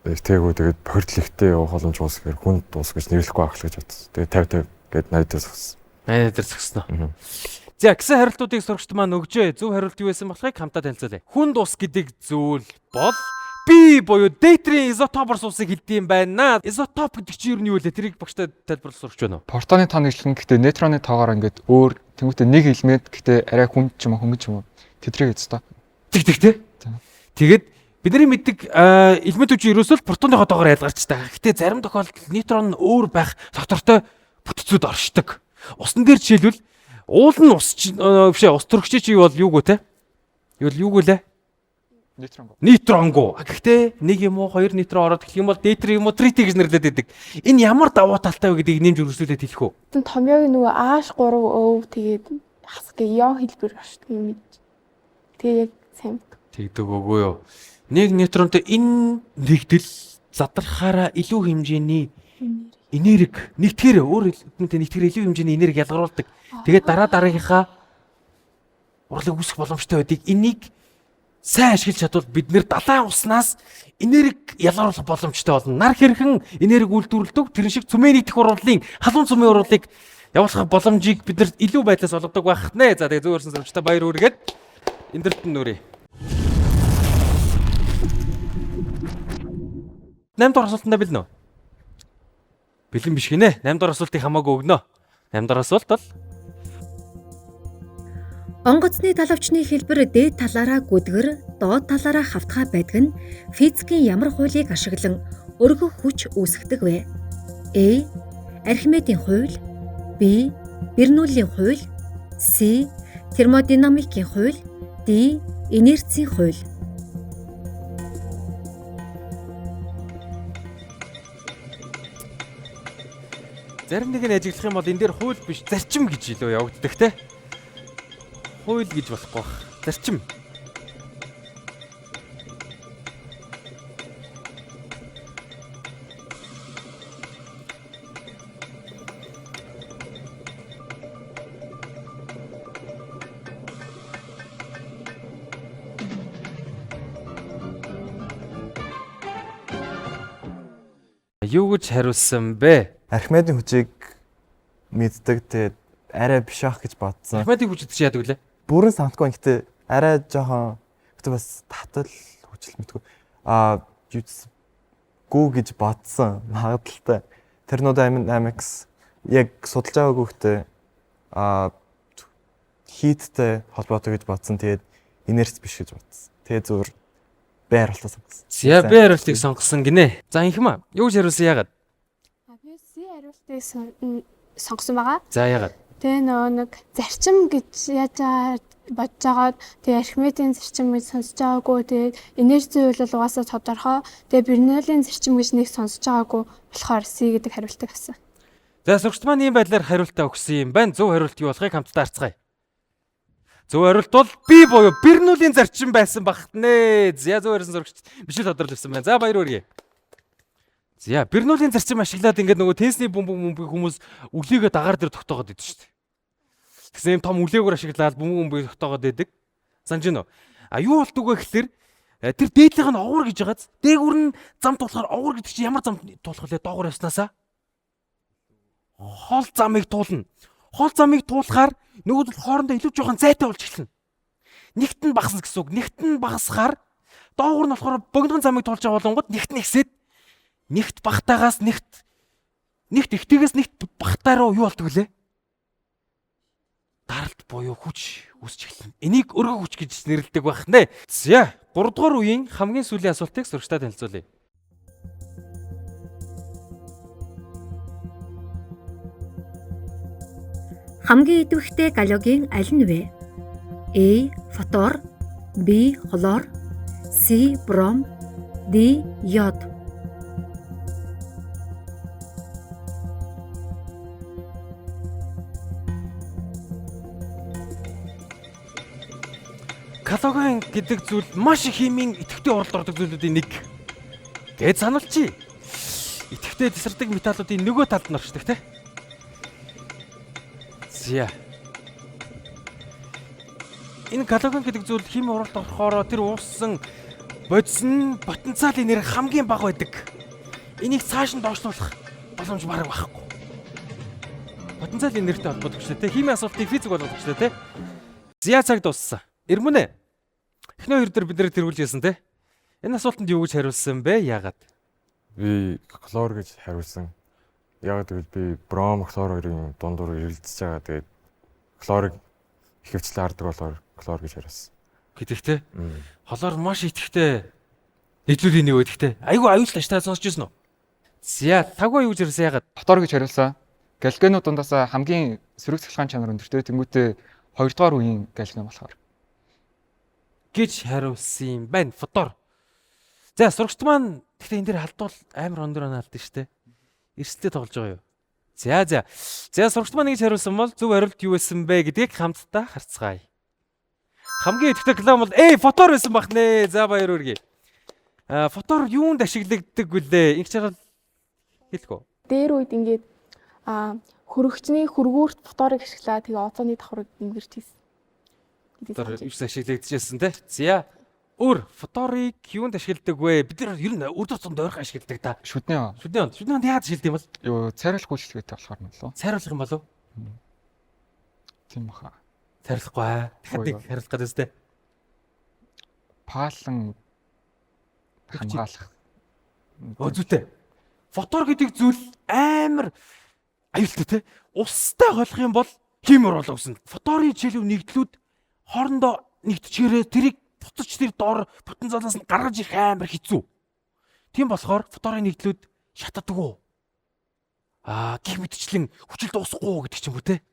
тээгүү тэгээд бохирдол ихтэй явах боломж уус гэхээр хүнд ус гэж нэрлэхгүй байх л гэж бодсон. Тэгээд 50 50 гээд 80 дээр зогссон. 80 дээр зогсноо. За гэсэн хариултуудыг сурагчд маань өгчээ. Зөв хариулт юу байсан болохыг хамтаа танилцуулъя. Хүнд ус гэдэг зүйл бол Би буюу дейтрийн изотопор суусыг хэлдэг юм байна. Изотоп гэдэг чинь юу нь юу вэ? Тэрийг багштай тайлбарлах сурч байна уу? Протоны тоо нэгтлэн гэхдээ нейтроны тоогоор ингээд өөр тэнгуүтээ нэг элемент гэхдээ арай хүнд ч юм уу хөнгөн ч юм уу тэдрийг изотоп. Тэг тэг тэ. Тэгээд бидний мэддэг элементүүд чинь ерөөсөө л протоныхоо тоогоор ялгарчтай. Гэхдээ зарим тохиолдолд нейтрон нь өөр байх тогтвортой бүтцүүд оршдог. Усан дээр жишээлбэл Уул нь ус биш ус төрөгч чи юу бол юугүй те? Юу л юугүй лээ? Нейтронгоо. Нейтронгоо. Гэхдээ нэг юм уу хоёр нейтрон ороод эхлэх юм бол дейтрий юм уу тритий гэж нэрлэдэг байдаг. Энэ ямар давуу талтай вэ гэдгийг нэмж үргэлжлүүлээд хэлэх үү? Тэн томьёог нөгөө H3O тэгээд хасаг ион хэлбэр оршдог юм гэж. Тэгээ яг сайн мэдгүй. Тэгдэг үгүй юу? Нэг нейтронтой энэ нэгдэл задрахаараа илүү хэмжээний энерги нэгтгэр өөр хэлбэртэй нэгтгэр илүү хэмжээний энерги ялгаруулдаг. Тэгээд дараа дараагийнхаа урлаг үүсэх боломжтой байдгийг энийг сайн ашиглаж чадвал бид нэр далайн уснаас энерги ялгаруулах боломжтой болно. Нар хэрхэн энерги үйлдвэрлэдэг тэрэн шиг цүмээ нийтэх уруулын халуун цүмээ уруулыг явуулах боломжийг бид нар илүү байдлаас олгодог байх нэ. За тэгээ зөөрсөн сурагчтай баяр хүргээд эндэрт нь нүрээ. 8 дугаар асуултандаа бэлэн үү? Бэлэн биш гинэ. 8 дугаар асуултыг хамаагүй өгнө. 8 дугаар асуулт бол Онгоцны талавчны хэлбэр дээд талаараа гүдгэр, доод талаараа хавтгай байдаг нь физикийн ямар хуулийг ашиглан өргөх хүч үүсгэдэг вэ? А. Архимедийн хууль, Б. Бернуллийн хууль, С. Термодинамикийн хууль, Д. Инерцийн хууль. Зарим нэг нь ажиглах юм бол энэ дээр хууль биш зарчим гэж илүү явагддаг те. Хууль гэж болохгүй бах. Зарчим. Юу гэж хариулсан бэ? Архимедийн хүчийг мэддэг тэгээд арай биш ах гэж бодсон. Архимедийн хүч гэдэг чи яадаг вүлээ? Бүрэн санахгүй гэхдээ арай жоохон гэтээ бас татал хүчил мэдгүй. Аа юуцгүй гэж бодсон магадлалтай. Thermodynamics яг судалж байгаагүй гэхдээ аа хийттэй холбоотой гэж бодсон. Тэгээд инерц биш гэж бодсон. Тэгээд зүгээр Б хариултаа сонгосон. За Б хариултыг сонгосон гинэ. За инхмаа. Юу гэж хариулсан яагаад? Би С хариултыг сонгосон байгаа. За яагаад? Тэгээ нөгөө нэг зарчим гэж яаж бодож агаад тэгээ Архимедийн зарчим гэж сонсож байгаагүй. Тэгээд инерцийн хууль бол угаасаа тодорхой. Тэгээ Бернуллийн зарчим гэж нэг сонсож байгаагүй болохоор С гэдэг хариултыг авсан. За сурагч маань ийм байдлаар хариултаа өгсөн юм байна. Зөв хариулт юу болохыг хамтдаа харцгаая. Зөв хариулт бол B буюу Бернуллийн зарчим байсан багтнэ. За зөв хариулсан сурагч Мишель тодорлсон ирсэн байна. За баяр хүргэе. За Бернуллийн зарчим ашиглаад ингээд нөгөө тенсний бөмбөг бөмбөг хүмүүс үлээгээ дагаар дээр тогтоогод идэв шүү дээ. Тэгсэн юм том үлээгүүр ашиглаад бөмбөг бөмбөг тогтоогод идэг. Санаж гинөө. А юу болдгоо вэ гэхэлэр тэр дээдлийнх нь овгор гэж байгааз дээгүүр нь зам туулахаар овгор гэдэг чинь ямар зам туулах вэ? Доогуур явснаасаа хол замыг туулна. Хол замыг туулахаар нөгөөдөл хоорондоо илүү жоохон зайтай болж эхэлнэ. Нэгт нь багасна гэсэн үг. Нэгт нь багасхаар доогуур нь болохоор богинохон замыг туулж байгаа болонгод нэгт нь ихсээд нэгт багтаагаас нэгт нэгт ихтэйгээс нэгт багтаа руу юу болдог вүлээ? Даралт буюу хүч үүсч эхэлнэ. Энийг өргөх хүч гэж нэрлэдэг байх нэ. За 3 дугаар үеийн хамгийн сүүлийн асуултыг сурагчдад танилцуулъя. Хамгийн идэвхтэй галогийн аль нь вэ? А. Фтор, Б. Хлор, С. Бром, Д. Йод. Галоген гэдэг зүйл маш их химийн идэвхтэй оролд ордог зүйлүүдийн нэг. Гээд сануулчих. Идэвхтэй тесардаг металлуудын нөгөө талд нь оршдог те. За. Энэ галоген гэдэг зүйл химийн уралд орохоор тэр ууссан бодис нь потенциал энерги хамгийн бага байдаг. Энийг цааш нь доошлуулах боломж бараг байхгүй. Потенциал энергитэй холбоотой шүү дээ. Химийн асуултыг физик болгодог шүү дээ. За цаг дууссан. Эрмүнэ. Эхний хоёр дээр бид нэр тэргүүлж ясан те. Энэ асуултанд юу гэж хариулсан бэ? Яагаад? Би хлор гэж хариулсан. Яг гэвэл би бром хлор хоёрын дундуур эргэлдэж байгаа. Тэгээд хлорыг ихэвчлэн хардаг болохоор хлор гэж хариулсан. Гэдэг те. Хлор маш идэвхтэй нийтлүүлийн нэг байдаг те. Айгүй аюултай ш та сонсч ирсэн үү? За, тагва юу гэж хариулсан яагаад? Фтор гэж хариулсан. Галогенууд дундаас хамгийн сөрөг цахилгаан чанар өндөртэй. Тэнгүүтээ 2 дугаар үеийн галоген болохоор. Гэж хариулсан юм байна. Фтор. За, сурагчд маань гэхдээ энэ дээр халдвал амар өндөр оноо алдсан шүү дээ. Эрсдэлтэй тоглож байгаа юу? За. За, сурагчд маань ингэж хариулсан бол зөв хариулт юу байсан бэ гэдгийг хамтдаа харцгаая. Хамгийн идэвхтэй клон бол фтор байсан байх нэ. За, баяр хүргэе. А, фтор юунд ашиглагддаг вүлээ? Инх чаргал хэлэх үү? Дээр үед ингээд хөрөгчний хөргүүрт фторыг ашиглаа, тэгээ озоны давхрыг нэмгэрч хийсэн. Фтор юус ашиглагдчихсэн те. За. Өөр фторыг юунд ашигладаг вэ? Бид нар ер нь өдөр тутамд ойрхон ашигладаг та. Шүдний он. Шүдний онд. Шүдний онд яаж ашигладаг юм бол? Юу, цайруулах үйлчилгээтэй болохоор юм болов уу? Цайруулах юм болов? Тийм баха. Цайруулахгүй аа. Дахиад нэг хариулах гэдэг үстэй. Паалан хамгаалах. Зүйтэй. Фтор гэдэг зүйл амар аюултай те. Устай холих юм бол химэр болоо гэсэн. Фторын чиглэл нэгдлүүд хоорондоо нэгтчээрээ тэрийг буцаж тэр доор потенциалаас нь гаргаж ирэх амар хэцүү. Тийм болохоор фторын нэгдлүүд шатаддаг уу? Гэх мэтчлэн хүчил дуусахгүй гэдэг ч юм уу те.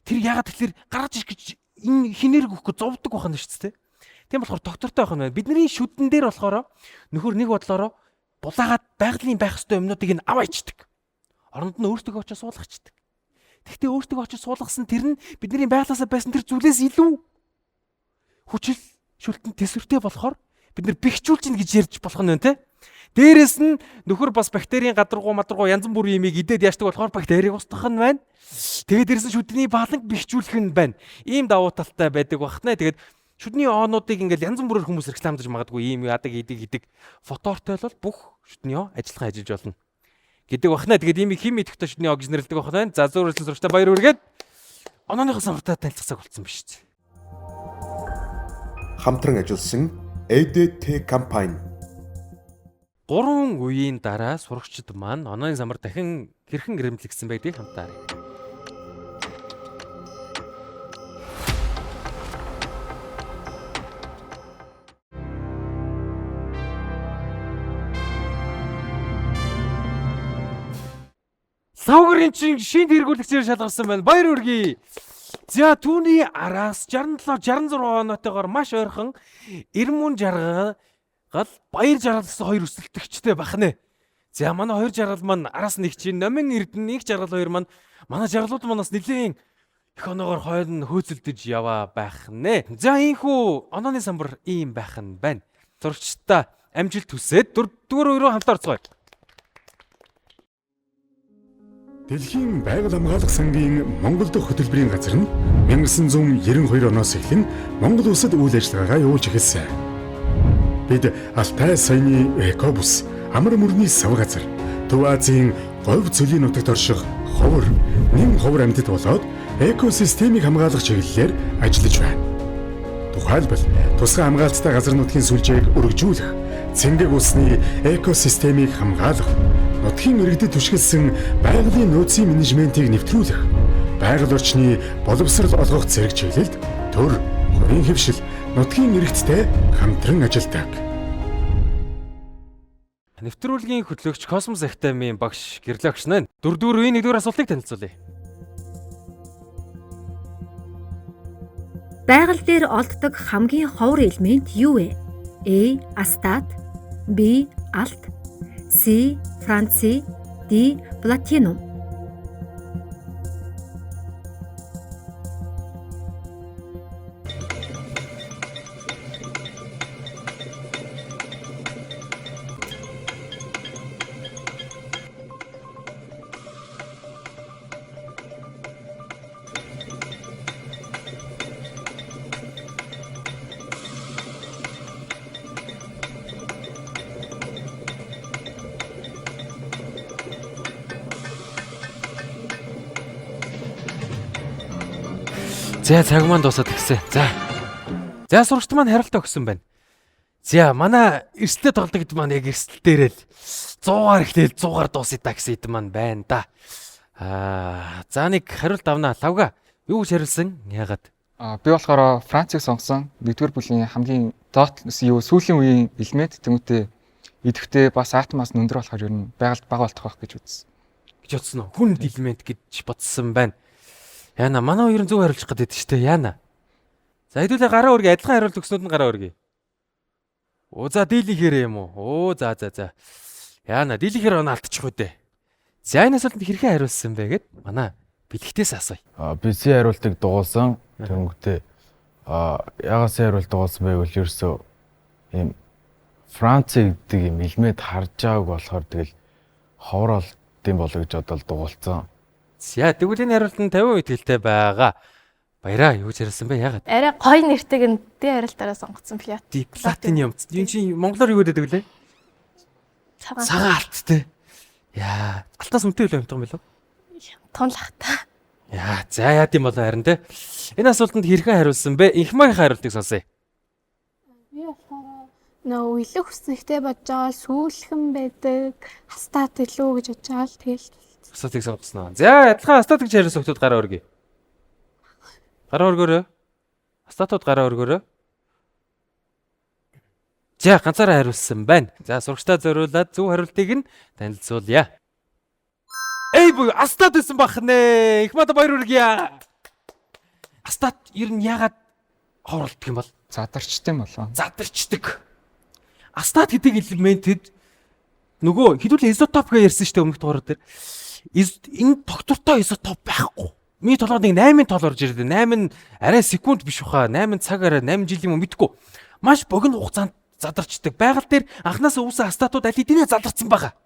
Тэр ягаад тэгэхээр гаргаж ирэх гэж энэ хинэрэг өгөхгүй зовдөг байх нь шүү дээ. Тийм болохоор доктортой байх нь байна. Бидний шүдэн дээр болохоор нөхөр нэг бодлороо булаагаад байгалийн байх ёстой юмнуудыг нь аваа ичдэг. Оронд нь өөртөө очиж суулгачдаг. Тэгвэл өөртөө очиж суулгасан тэр нь бидний байглаасаа байсан тэр зүйлээс илүү хүчил шүлтэн төсвөртэй болохоор бид нар бэхжүүлж гин гэж ярьж болох нь байна те. Дээрээс нь нөхөр бас бактерийн гадаргуу мадаргуу янз бүрийн имийг идээд яшдаг болохоор бактерийг устгах нь байна. Тэгээд дээрээс нь шүдний бааланг бэхжүүлэх нь байна. Ийм давуу талтай байдаг бахнаа. Тэгээд шүдний оонуудыг ингээл янз бүрээр хүмүүс рекламдаж магадгүй ийм яадаг идэг идэг. Фотортой бол бүх шүдний оо ажиллагаа ажиллаж болно гэдэг бахнаа. Тэгээд ийм хим идэвхтэй шүдний оо гэж нэрлэдэг бахнаа. За, зөөр үргэлжлэн сурагчтай баяр үргээд онооныхоо самбартаа танилцах цаг болсон биш үү? Хамтран ажилласан ADT компани. Гурван үеийн дараа сурагчид маань онооны самбар дахин хэрхэн гэрэмтлэгдсэн байдгийг хамтаа харъя. Лавгарын чин шинэ тэргүүлэгчээр шалгарсан байна. Баяр хүргэе. За, түүний араас 67 66 оноотойгоор маш ойрхон Эрмүн жаргал, Баяр жаргал гэсэн хоёр өсөлтөгчтэй бахнэ. За, манай хоёр жаргал маань араас нэг чинь Номин Эрдэнэ, нэг жаргал хоёр маань манай жаргалууд манаас нэлээд их оноогоор хойно хөөцөлдөж яваа байх нэ. За, ийхүү онооны самбар ийм байх нь байна. Зурчдаа амжилт хүсээд дөрөвдүгээр үе рүү хамтаа орцгоё. Дэлхийн байгаль хамгаалах сангийн Монгол дахь хөтөлбөрийн газар нь 1992 оноос эхлэн Монгол улсад үйл ажиллагаагаа явуулж эхэлсэн. Бид Алтай саяны экобус, амар мөрний сав газар, Төв Азийн говь цөлийн нутагт орших ховор, нэн ховор амьтад болоод экосистемийг хамгаалах чиглэлээр ажиллаж байна. Тухайлбал, тусгай хамгаалттай газар нутгийн сүлжээг өргөжүүлэх, цэнгэг усны экосистемийг хамгаалах, нутгийн иргэдэд түшгэлсэн байгалийн нөөцийн менежментийг нэвтрүүлэх, байгаль орчны боловсрол олгох зэрэг чиглэлд төр, хувийн хэвшил, нутгийн иргэдтэй хамтран ажилладаг. Нэвтрүүлгийн хөтлөгч Космос Академийн багш Гэрлэгч нэ. Дөрөвдүгээр үеийн нэгдүгээр асуултыг танилцуулъя. Байгаль дээр олддог хамгийн ховор элемент юу вэ? А. Астат, Б. Алт, С. Франци, Д. Платинум. За, цаг маань дуусаад тэгсэн. За. За, сурагчд маань хариултаа өгсөн байна. За, манай эрсдэлтэй тоглолт гэдэг маань яг эрсдэл дээрээ л 100-аар эхлээл 100-аар дуусъя та гэсэн идэм маань байна да. За, нэг хариулт авнаа. Лавга юу гэж хариулсан? Яагаад? Би болохоор Францыг сонгосон. Нэгдүгээр бүлгийн хамгийн доод юу сүүлийн үеийн элемент, тэмүүтээ идэвхтэй бас атомаас өндөр болохоор ер нь байгальд бага болтох байх гэж үзсэн. гэж бодсон уу? Хүнд элемент гэж бодсон байна. Яна, манай хоёр нь зөв хариулчих гээд байдаг шүү дээ. Яна. За хэдүүлээ гараа өргөе. Адилхан хариулт өгснүүд нь гараа өргөе. Оо за дийлэнхээр юм уу? Оо за за за. Яна, дийлэнхээр оноо алдчих үү дээ. За энэ асуултанд хэрхэн хариулсан бэ гэд манай бэлэгтээс асууя. Би C хариултыг дугуулсан. Тэнгүүтээ яагаад C хариулт дугуулсан бэ гэвэл ерөөсөө ийм Франц гэдэг ийм элемент харж байгааг болохоор тэгэл ховор олдсон болоо гэж бодоод дугуулсан. За тэгвэл энэ хариулт нь 50% итгэлтэй байгаа. Баяраа юу гэж хариулсан бэ? Яагаад? Арай гоё нэртэйг нь D хариултаараа сонгоцсон плат. D платиниум. Энэ чинь монголоор юу гэдэг вэ? Цагаан. Цагаан алт те. Яа, алтаас үнэтэй илүү амтхан билүү? Тунлахта. Яа, за яа гэм болоо харин те. Энэ асуултанд хэрхэн хариулсан бэ? Инхмагийн хариултыг сонсъё. Би болохоор нөө илүү хүснэгтэй бодож байгаа сүүлхэн байдаг астат илүү гэж бодож байгаа л тэгэл. Астатыг сонгосноо. За, адилхан астат гэж хариулсан хүмүүс гараа өргөе. Гараа өргөөрэй. Астатууд гараа өргөөрэй. За, ганцаараа хариулсан байна. За, сурагчдаа зориулаад зөв хариултыг нь танилцуулъя. Эй буюу астат байсан бах нэ. Их мада баяр хүргье. Астат ер нь яагаад ховролддог юм бол? Задарчтай юм болоо. Задарчдаг. Астат гэдэг элементэд нөгөө хэдүүлээ изотоп гэж ярьсан шүү дээ өмнөх дугаар дээр. Энэ тогтвортой изотоп байхгүй. Миний толгойд нэг 8-ын тол орж ирдэг. 8 нь арай секунд биш баха. 8 цаг арай 8 жил юм уу мэдгүй. Маш богино хугацаанд задарчдаг. Байгаль дээр анханасаа үүсэн астатууд аль хэдийнэ задарсан байгаа.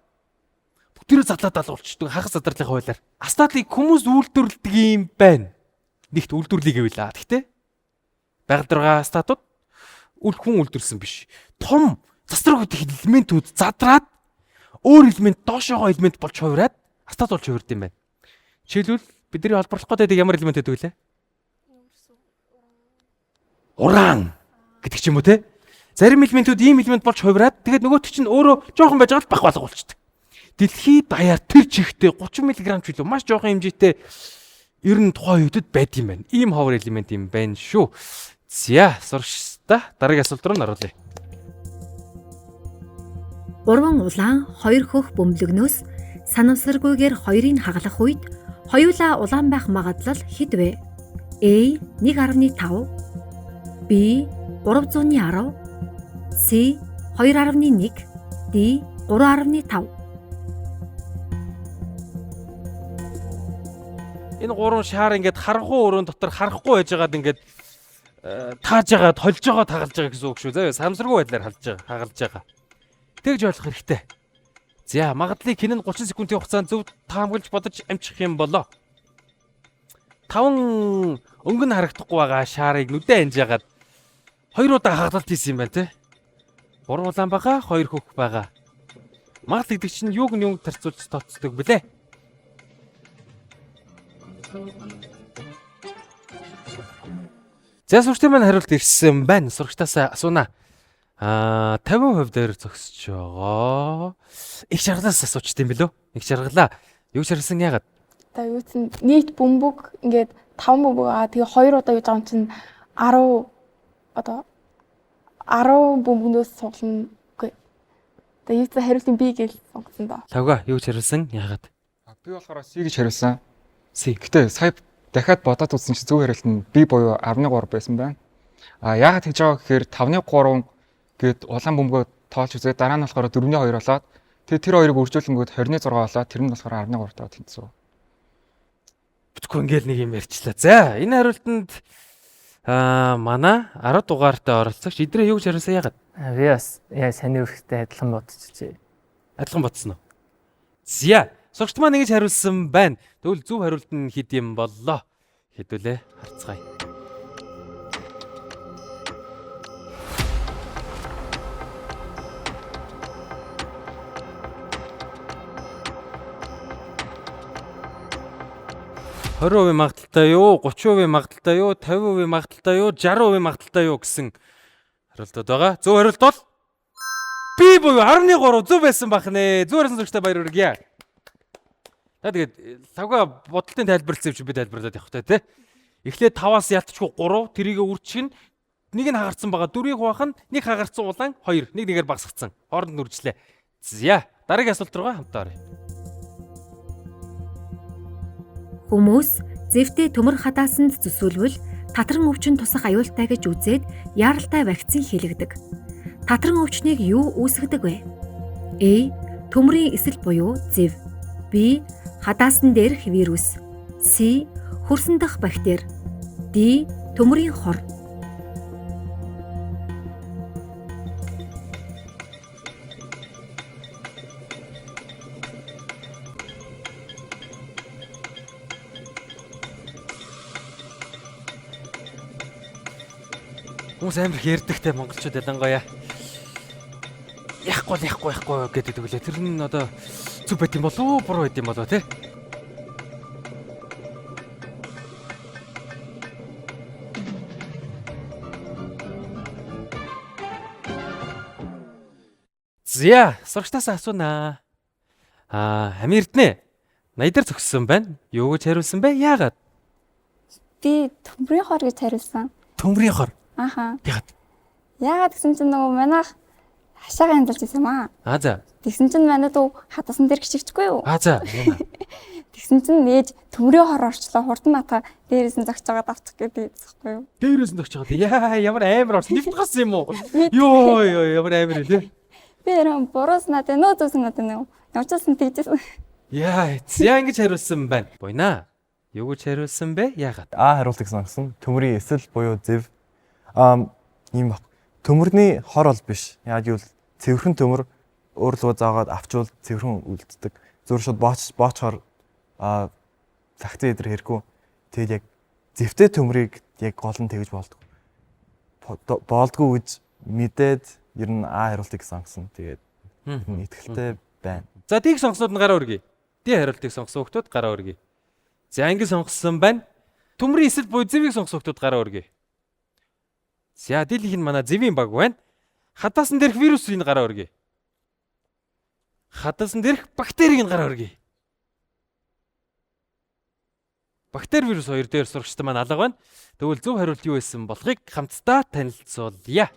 Бүгдээрээ задлаад алгуулчдаг. Хагас задарлын хуулиар. Астатыг хүмүүс үйлдвэрлэдэг юм байна. Нэгт үйлдвэрлэе гэвэл аа. Тэгтээ байгаль дээр байгаа астатууд үл хүн үйлдвэрлэсэн биш. Том засвар гэдэг элементүүд задраад өөр элемент доошоогоо элемент болж хувираад астат болж хувирд юм байна. Жишээлбэл бидний холборлох гэдэг ямар элемент гэдэг вэ? Уран гэдэг ч юм уу те. Зарим элементүүд ийм элемент болж хувираад тэгээд нөгөөт чинь өөрөө жоохон байж байгаа л бах балга болчдөг. Дэлхий даяар тэр чигтээ 30 мг ч үлээ маш жоохон хэмжээтэй ер нь тухайн үедэд байд юм байна. Ийм ховор элемент юм байна шүү. За сурагчдаа дараагийн асуулт руу оруулъя. 3 улаан 2 хөх бөмбөлгнөөс санамсаргүйгээр хоёрыг хагалах үед хоёулаа улаан байх магадлал хэд вэ? A 1.5, B 310, C 2.1, D 3.5. Энэ гурван шар ингээд харанхуй өрөөнд дотор харахгүй байжгаад ингээд тааж байгаад холж байгаа тагалж байгаа гэсэн үг шүү. Заа самсаргүй байдлаар халж байгаа, хагалж байгаа. Тэгж ойлгох хэрэгтэй. За магадлалыг хинэн 30 секундын хугацаанд зөв таамаглаж бодож амжих юм болоо. 5 өнгө нь харагдахгүй байгаа шарыг нүдэ анжаагаад 2 удаа хагалт хийсэн юм байна те. 3 улаан байгаа, 2 хөх байгаа. Магадлал гэдэг чинь юуг нь юуг тарцуулж тооцдог бэлээ? За сурагчдын маань хариулт ирсэн байна. Сурагчдаас асууна. 50% дээр зогсож байгаа. Их шаргалаас асуучт юм билүү? Их шаргалаа. Юу шаргалсан яагаад? Одоо юу гэсэн нийт бөмбөг ингээд 5 бөмбөг аа тэгээ 2 удаа гэж байгаа юм чинь 10 одоо 10 бөмбөгнөөс суглана үгүй. Одоо юу гэсэн хариултын B гэж сонгосон доо. Лавга юу шаргалсан яагаад? Би болохоор C гэж хариулсан. C. Гэтэ сая дахиад бодоод үзсэн чинь зөв хариулт нь B буюу 13 байсан байна. А яагаад тэгж байгаа гэхээр 5.3 гээд улаан бөмбөгөө тоолж үзээд дараа нь болохоор 4.2 болоод тэгээ тэр хоёрыг үржүүлэнгүүд 26 болоод тэр нь болохоор 13 таа тэнцв. Бүтггүй ингээл нэг юм ярьчлаа. За энэ хариултанд манай 10 дугаартай оролцогч идрээ юу гэж хариулсан яагаад? Би бас яа саний өрхтэй адилхан бодчихжээ. Адилхан бодсон уу? За сурагч маань ингэж хариулсан байна. Тэгвэл зөв хариулт нь хэд юм боллоо? Хэдүүлээ харцгаая. %20 магадлалтай юу, 30% магадлалтай юу, 50% магадлалтай юу, 60% магадлалтай юу гэсэн хариултууд байгаа. Зөв хариулт бол B буюу 13 зөв байсан бах нэ. Зөв хариулсан сурагчтай баяр хүргье. За тэгээд лавга бодолтын тайлбарласан юм чи би тайлбарлаад явах та тий. Эхлээд 5-аас ялтчгүй 3 тэрийг үрчих нь нэг нь хагарцсан байгаа. 4-ийг хуваах нь нэг хагарцсан улаан 2 нэг нэгээр багасгацсан. Хооронд нүржлээ. За дараагийн асуулт руугаа хамтаа оръё. Хүмүүс зэвтэй төмөр хадаасанд зүсүүлвэл татран өвчин тусах аюултай гэж үзээд яаралтай вакцин хийлгэдэг. Татран өвчнийг юу үүсгэдэг вэ? А. Төмрийн эсэл буюу зэв. Б. Хадаасан дээрх вирус. С. Хөрсөн дэх бактери. Д. Төмрийн хор. Хүмүүс амар их ярьдагтай монголчууд ялангуяа яахгүй гэдэг үлээ. Тэр нь одоо зүг байт юм болов уу, буруу байт юм болов те? За, сурагчдаас асуунаа. Амин Эрдэнэ. 80 дээр зогссон байна. Юу гэж хариулсан бэ? Яагаад? Би төмрийн хор гэж хариулсан. Төмрийн хор. Аха. Яагаад? Яагаад гэсэн чинь нөгөө манайх хашаага янзалж байсан юм аа. Аа за. Тэгсэн чинь манай дүү хадасан дээр гिचвчихгүй юу? Аа за. Тэгсэн чинь нээж төмрийн хор орчлоо хурдан натаа дээрээс нь зогсож байгаад авчих гэдэг байхгүй юу? Дээрээс нь зогсож байгаад. Яа, ямар амар орсон. Нэвт гарсан юм уу? Йоо, ямар амар юм те. Би яран буруу санаад байна уу, зөв санаад байна уу? Ямар ч байсан тэгжсэн. Яа, яа ингэж хариулсан байна. Буйнаа. Юу гэж хариулсан бэ? Яагаад? А хариултыг сонгосон. Төмрийн эсэл буюу зэв. Ийм баг. Төмөрний хор бол биш. Яг гэвэл цэвэрхэн төмөр өөр луу заагаад авчвал цэвэрхэн үлддэг. Зүгээр шууд боочхоор вакцин эдэр хэрэггүй. Тэгээд яг зэвтэй төмрийг яг гол нь тэгж болдгоо. Болдгоо гэж мэдээд ер нь А хариултыг сонгосон. Тэгээд итгэлтэй байна. За, тийг сонгоснууд нь гараа өргөе. Д хариултыг сонгосон хүмүүс гараа өргөе. За, ингэ сонгосон байна. Төмрийн эсэл буюу зэвийг сонгосон хүмүүс гараа өргөе. За, дийлийнх нь манай зэвийн баг байна. Хадаасан дээрх вирусыг гараа өргөе. Хадаасан дээрх бактерийг гараа өргөе. Бактери вирус хоёр дээр сурагчтай маань алга байна. Тэгвэл зөв хариулт юу байсан болохыг хамтдаа танилцуулъя.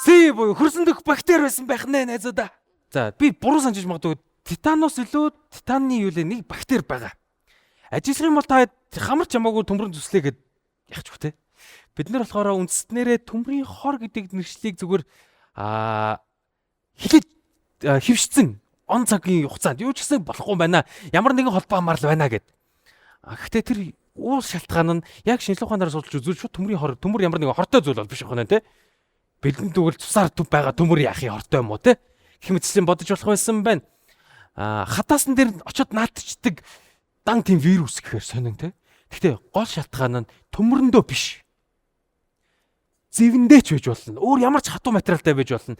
С буюу хөрсөн дэх бактери байсан байх нэ найзуудаа. За, би буруу санджиж магадгүй. Титанус илүү титаны юу лээ нэг бактери байгаа. Ажиллах юм бол та хамарч хамаагүй төмрөн зүслээ гэд яах ч үхтэй. Бид нар болохоор үндснээрээ төмрийн хор гэдэг нэршлиг зүгээр хилээд хөвшсөн он цагийн хугацаанд юу ч гэсэн болохгүй байна. Ямар нэгэн холбоо хамаарал байна гэд. Гэхдээ тэр уул шалтгаан нь яг шинжлэх ухаанаар судалж үзвэл шууд төмрийн хор, төмөр ямар нэгэн хортой зүйл бол биш байна те. Бидэнд тэгвэл цусаар байгаа төмөр яах юм хортой юм уу те. Гэх мэтчлэн бодож болох байсан байна. Хадаасан дээр очиод наатчдаг дан тийм вирус гэхээр сонин те. Гэхдээ гол шалтгаан нь төмөрөндөө биш. Зэвэндээ ч байж болно. Өөр ямар ч хатуу материалтай байж болно.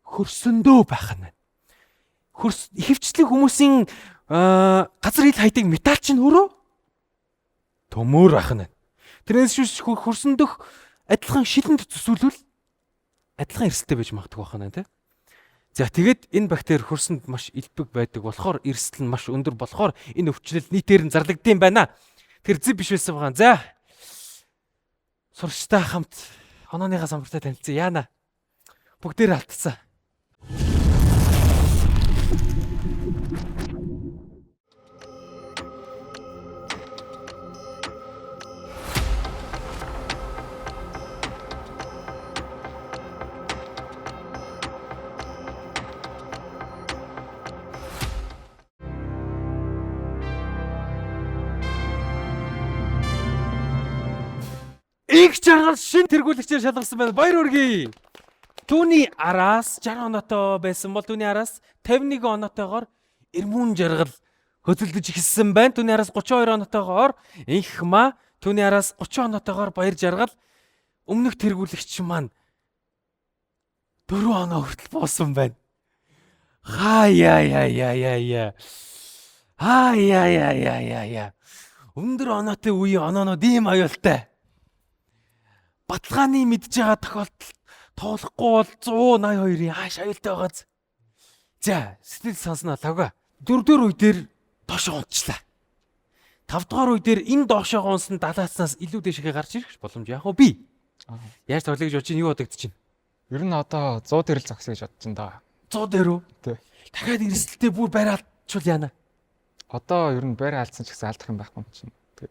Хөрсөндөө байх нь. Хөрс ихэвчлэн хүмүүсийн газар ил хайдаг металл чинь өөрөө төмөр байх нь. Тэрнээс биш хөрсөндөх адилхан шилэнд төсөөлвөл адилхан эрсдэлтэй байж магадгүй байх нь те. За тэгээд энэ бактери хөрсөнд маш элбэг байдаг болохоор эрсдэл нь маш өндөр болохоор энэ өвчлөл нийтээр нь зарлагдсан байна. Тэр зэв биш байсан байгаа. За сурагчтай хамт онооныхаа самбартай танилцъя. Яана. Бүгдээр алдсан. Их жаргал шин тэргүүлэгчээр шалгарсан байна. Баяр хүргэе. Түүний араас 60 оноотой байсан бол түүний араас 51 оноотойгоор Эрмүүн жаргал хөдөлдөж эхэлсэн байна. Түүний араас 32 оноотойгоор Инхма, түүний араас 30 оноотойгоор Баяр жаргал. Өмнөх тэргүүлэгч маань 4 оноо хүртэл буусан байна. Хаа яа яа яа яа яа. Аа яа яа яа яа яа. Өндөр оноотой үеийн оноонууд ийм аюултай. Баталгааны мэдж байгаа тохиолдолд тоглохгүй бол 182-ийн хааш аюултай байгааз. За, сэтгэл сонсноо лавга. Дөрөвдүгээр үе дээр доошоо унтчлаа. Тавдугаар үе дээр энэ доошоо унсан далааснаас илүү дээшээ гарч ирэх боломж яг уу би. Яаж тоглоё гэж бодож чинь юу бодогдож чинь? Ер нь одоо 100 дээр л зогсъё гэж бодож байна да. 100 дээр үү? Тий. Дахиад эрсдэлтэй бүр байр алдчихвал яана? Одоо ер нь байр алдсан ч гэсэн алдах юм байхгүй юм чинь. Тэг.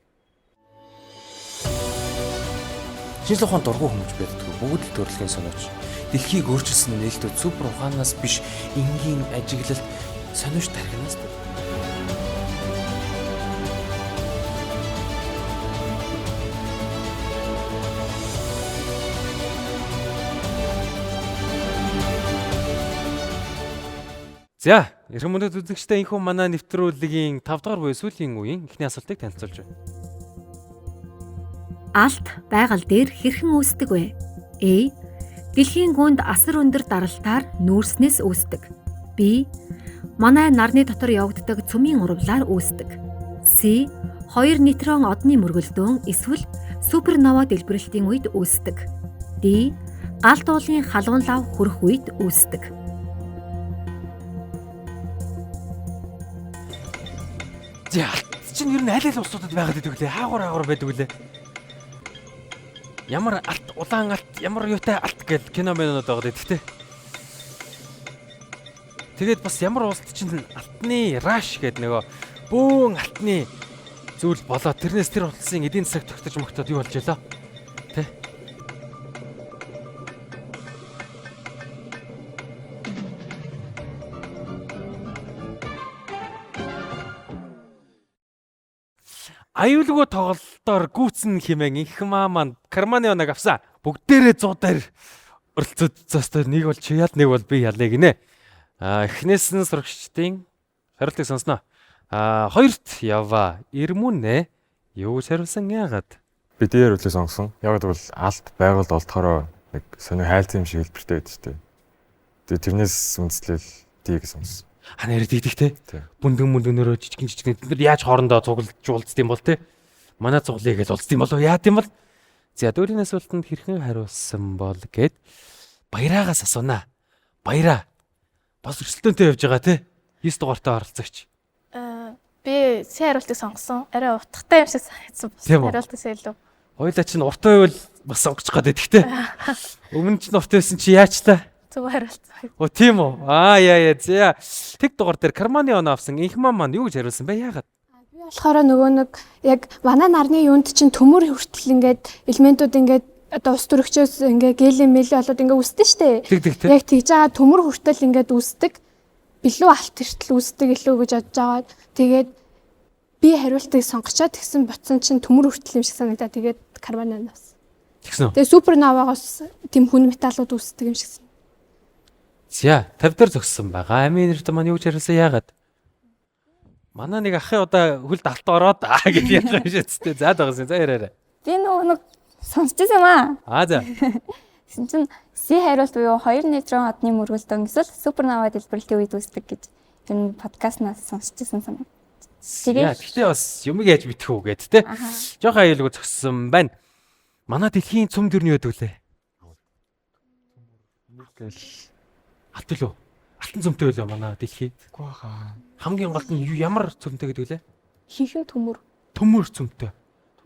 Шинжлэх ухаан дургүй хүмүүж байддаггүй бүгд л төрөлхийн сониуч. Дэлхийг өөрчилсөн нээлтүүд супер ухаанаас биш энгийн ажиглалт сониуч тархинаас төрдөг. За, эрхэм мөндөд үзэгчдээ энэхүү манай нэвтрүүлгийн 5 дугаар буюу сүүлийн үеийн эхний асуултыг танилцуулж байна. Алт байгаль дээр хэрхэн үүсдэг вэ? А. Дэлхийн гүнд асар өндөр даралтаар нүүрснээс үүсдэг. Б. Манай нарны дотор явагддаг цөмийн урвлаар үүсдэг. С. 2 нейтрон одны мөргөлдөөн эсвэл супернова дэлбэрэлтийн үед үүсдэг. Д. Галт уулын халуун лав хүрэх үед үүсдэг. За, алт чинь ер нь аль аль улсуудад байгаад байдаг лээ? Хаагур хаагур байдаг лээ. Ямар алт, улаан алт, ямар юутай алт гэл кино мэнод байгаад байдаг те. Тэгээд бас ямар улсад чинь алтны раш гэдэг нөгөө бөөн алтны зүйл болоо тэрнээс тэр улсын эдийн засаг тогтож могтоод юу болж ялаа? Тэ? Аюулгүй тоглолтоор гүйтсэн хэмээн инхмаа маань Карманы оног авсан. Бүгдээрээ 100 дээр оролцоод зөөстэй нэг бол чи ял нэг бол би ялъя гинэ. Аа эхнээс нь сурагчдын хариултыг сонсноо. Аа хоёрт яваа. Ирмүнэ юу гэж хариулсан яагаад? Би D хариултыг сонгосон. Яг гэвэл алт байгальд олдохороо нэг сонио хайлтын юм шиг хэлбэртэй байдаг шүү дээ. Тэгээ тэрнээс үндэслэл D гэж сонгосон. А нэр дийдэг те. Бүндэн бүндэнөрөө жижигэн жижигэн тэд нар яаж хоорондоо цуглаж уулзд юм бол те. Манай цуглыг гэж уулзд юм болов яад юм бол. За дөрвийн асуултанд хэрхэн хариулсан бол гэд баяраагаас асуунаа. Баяраа. Бас өрсөлдөөнтэй явж байгаа те. 9 дугаартай оролцогч. Би C хариултыг сонгосон. Арай утгатай юм шиг санагдсан. Бус хариултаас илүү. Хоёлаа чинь урт байвал бас сонгочих гээд байдаг те. Өмнө чинь урт байсан чи яачлаа? Зөв хариулт. Оо тийм үү? Аа яа яа. За тэг дугаар дээр Карманы оноо авсан инхмаа маань юу гэж хариулсан бэ? Яагаад? Би болохоор нөгөө нэг яг манай нарны юунд чинь төмөр хүртэл ингээд элементүүд ингээд одоо ус төрөгчөөс ингээд гелем мэлээ болоод ингээд үүсдэг штэ. Яг тэгж байгаа төмөр хүртэл ингээд үүсдэг. Билүү алт хүртэл үүсдэг илүү гэж бодож байгаа. Тэгээд би хариултыг сонгочоод тэгсэн ботсон чинь төмөр хүртэл юм шиг санагдаа. Тэгээд Карманы оноо авсан. Тэгсэн үү? Тэгээд суперновагоос тийм хүн металлууд үүсдэг юм шиг. За 50 дээр зогссон байгаа. Амийн нэрт маань юу гэж хариулсан яагаад? Манай нэг ахын удаа хөлд алт ороод аа гэж ярьж байгаа юм шиг. За дагсан. За яриарай. Би нөгөө нэг сонсч байсан юм аа. Аа за. Тэгсэн чинь C хариулт буюу 2 нейтрон одны мөргөлдөөн эсвэл супернова дэлбэрэлтийн үед үүсдэг гэж тэр нь подкастнаас сонсч байсан санаа. Тэгээд гэхдээ бас юмыг яаж мэдэх үү гэд те. Жохон аюулгүй зогссон байна. Манай дэлхийн цөм дөрний яадаг лээ? Гэл алт билүү? Алтан цөмтэй байлаа манай дэлхий. Үгүй хаа. Хамгийн голд нь ямар цөмтэй гэдэг лээ? Хинхэн төмөр. Төмөр цөмтэй.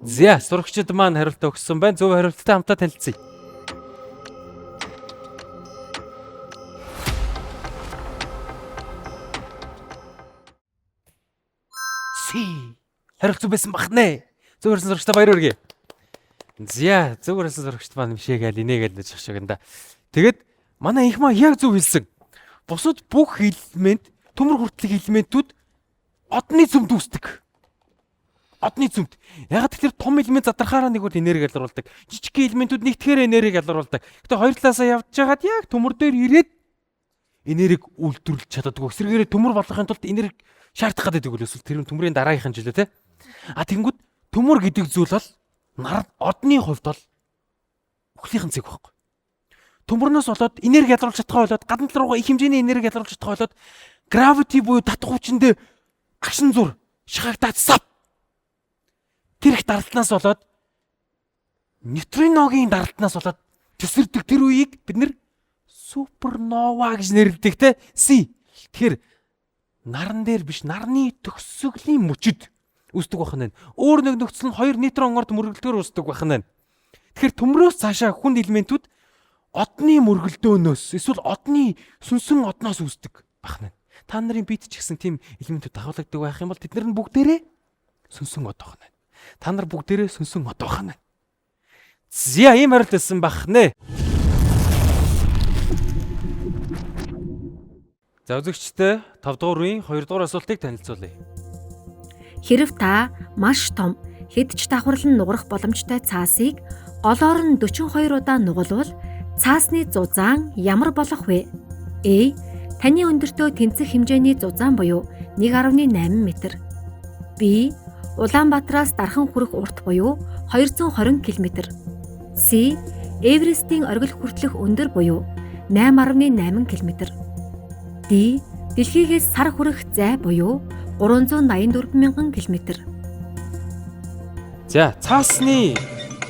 За, сурагчид маань хариултаа өгсөн байна. Зөв хариулттай хамтаа танилцъя. Си. Хариулт зөв байсан бахнэ. Зөв хариулсан сурагчдаа баяр хүргэе. За, зөв хариулсан сурагчд маань мшээгээл инээгээл гэж шиг энэ. Тэгээд манай инх маа яг зөв хэлсэн. Бусад бүх элемент, төмөр хүртэлх элементүүд одны цөмд үүсдэг. Одны цөмд. Яг тэгэхээр том элемент задрахаараа нэг бол энерги ялруулдаг. Жижиг элементүүд нэгтгэхээр энерги ялруулдаг. Гэтэ хоёр талаасаа явж байгаад яг төмөр дээр ирээд энерги үйлдвэрлэж чаддаггүй. Эсвэргээрээ төмөр болгохын тулд энерги шаардах гэдэг үйл эсвэл тэр төмрийн дараагийнхан жилээ те. А тэгэнгүүт төмөр гэдэг зүйл бол нар одны хувьд бол үхлийнхэн цэг байхгүй. Төмөрнөөс болоод энерги ялруулж чадхаа болоод гадна тал руугаа их хэмжээний энерги ялруулж чадхаа болоод gravity буюу татах хүчиндээ агшин зур шахагдаад сап тэр их даралтнаас болоод нейтриногийн даралтнаас болоод төсөрдөг тэр үеийг бид нэр супернова гэж нэрлэдэг те. C. Тэгэхээр наран дээр биш нарны төгсгөлийн мөчөд үүсдэг байх нь. Өөр нэг нөхцөл нь 2 нейтрон орд мөргөлдөөр үүсдэг байх нь. Тэгэхээр төмрөөс цаашаа хүнд элементүүд Одны мөргөлдөөнөөс эсвэл одны сүнсэн одноос үүсдэг бахна. Та нарын биед ч гэсэн тийм элементүүд дагуулдаг байх юм бол тэд нар нь бүгдээрээ сүнсэн од байна. Та нар бүгдээрээ сүнсэн од байна. За, ийм хариулт байсан бах нэ. За, үзэгчдээ 5 дугаар үеийн 2 дугаар асуултыг танилцуулъя. Хэрв та маш том хэд ч давхарлан нугарах боломжтой цаасыг голоор нь 42 удаа нугалвал цаасны зузаан ямар болох вэ? А. Таны өндөртөө тэнцэх хэмжээний зузаан буюу 1.8 м. Б. Улаанбаатараас дархан хүрэх урт буюу 220 км. С. Эверестийн оргил хүртэлх өндөр буюу 8.8 км. Д. Дэлхийгээс сар хүрэх зай буюу 384 мянган км. За, цаасны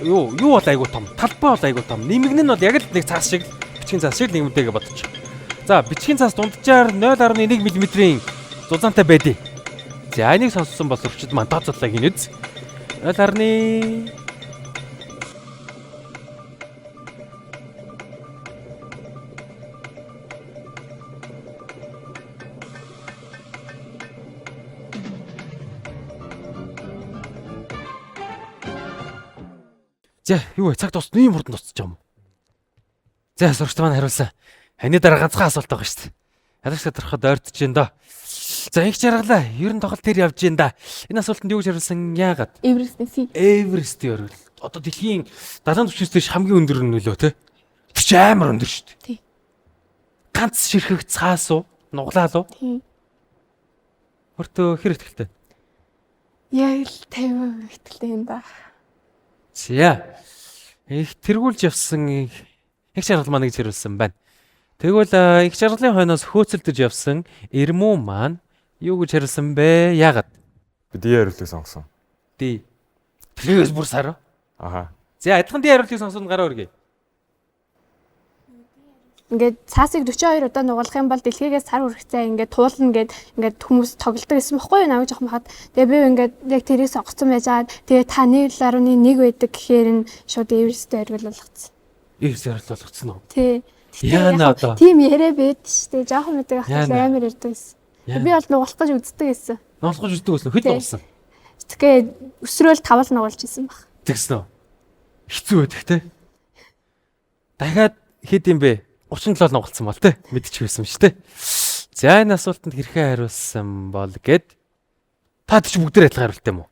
юу бол айгуу том, талбай бол айгуу том. Нэмэгнэн нь бол яг л нэг цаас шиг, бичгийн цаас шиг нэмэгдэгээ бодчих. За, бичгийн цаас дунджаар 0.1 мм-ийн зузаантай байдیں۔ За, энийг сонссон бол өрчөд маань тооцоолоо гинэ үз. 0. За, юу вэ? Цаг дуусна. Ийм хурдан дуусчих юм. За, сурагч маань хариулсан. Ханы дараа ганцхан асуулт байгаа шүү дээ. Ялагч тодорхойд ойртож байна доо. За, их жаргалаа. Ер нь тоглолт тэр явж байна да. Энэ асуултанд юу гэж хариулсан? Яагаад? Эверестийн C. Эверестийн оргил. Одоо дэлхийн далайн түвшнээс дээш хамгийн өндөр нь нөлөө те. Тэр чи амар өндөр шүү дээ. Тий. Ганц ширхэг цаас уу? Нуглаа л уу? Тий. Өөртөө хэр ихтэй? Яг л 50% ихтэй юм да. За. Их тэргүүлж явсан их жаргал маань гэж хариулсан байна. Тэгвэл их жаргалын хойноос хөөцөлдөж явсан Эрмүү маань юу гэж хариулсан бэ? Яагаад? Би D хариултыг сонгосон. D. Тэрээс бүр сар. Аха. За, адилхан D хариултыг сонсоод гараа өргөе. Ингээд цаасыг 42 удаа нугалах юм бол дэлхийгээс сар хүрэх зай ингээд туулна гэд ингээд хүмүүс тоглодог гэсэн бохгүй юу намайг жоохон хаад. Тэгээ би ингээд яг тэрийг сонгоцсон байж байгаа. Тэгээ та 1.1 байдаг гэхээр нь шууд Эвересттэй оргил болгоцсон. Эверест оргил болгоцсон уу? Тий. Яана одоо. Тийм яриа байд шүү дээ. Жоохон мэдэг ахтал амар ярьдаг гэсэн. Би бол нугалах гэж үздэг гэсэн. Нугалах гэж үздэг гэсэн. Хэд нугалсан? Тэгээ өсрөөл 5 л нугалж исэн баг. Тэгсэн үү? Хэцүү байдаг те. Дахиад хэд юм бэ? 37 нугалсан бол те мэдчих байсан шүү дээ. За, энэ асуултанд хэрхэн хариулсан бол гэд та ч бүгдээр адилхан хариулт юм уу?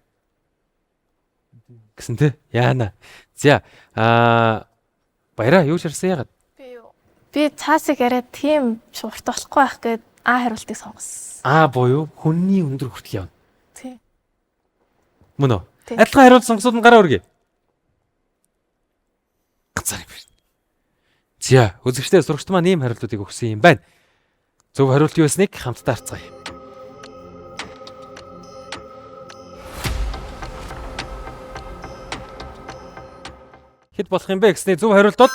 Гэсэн те. Яана. За, баяраа юу шарсан яагаад? Би юу? Би цаасыг яриад тийм урт болохгүй байх гэд А хариултыг сонгосон. А буюу хүнний өндөр хүртэл явна. Тий. Мөн үү? Адилхан хариулт сонгосууд нь гараа өргөе. Ганцаар юм байна. За, үзэгчдээ сурагчид маань ийм хариултуудыг өгсөн юм байна. Зөв хариулт юу байсныг хамтдаа харцгаая. Хэд болох юм бэ гэсний зөв хариулт бол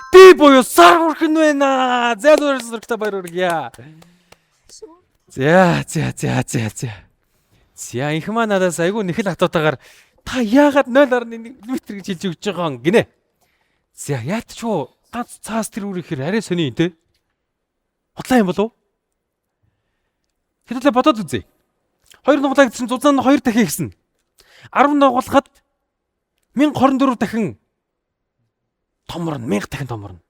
D буюу сар хүрэх нь байна. За, зөв сурагчдаа баяр хүргье. За, за, за, за, за. За, инх маань надаас айгүй нэхэл хатуутаагаар та яагаад 0.1 м гэж хэлж өгч байгаа юм гинэ. За, яат ч юу ганц цаас тэр үр ихээр арай сони юм те. Худлаа юм болов? Хэдүүлээ бодоод үзье. 2 нугалаа гэсэн зузаан нь 2 дахин ихсэн. 10 нугалахад 1024 дахин томорно, 1000 дахин томорно.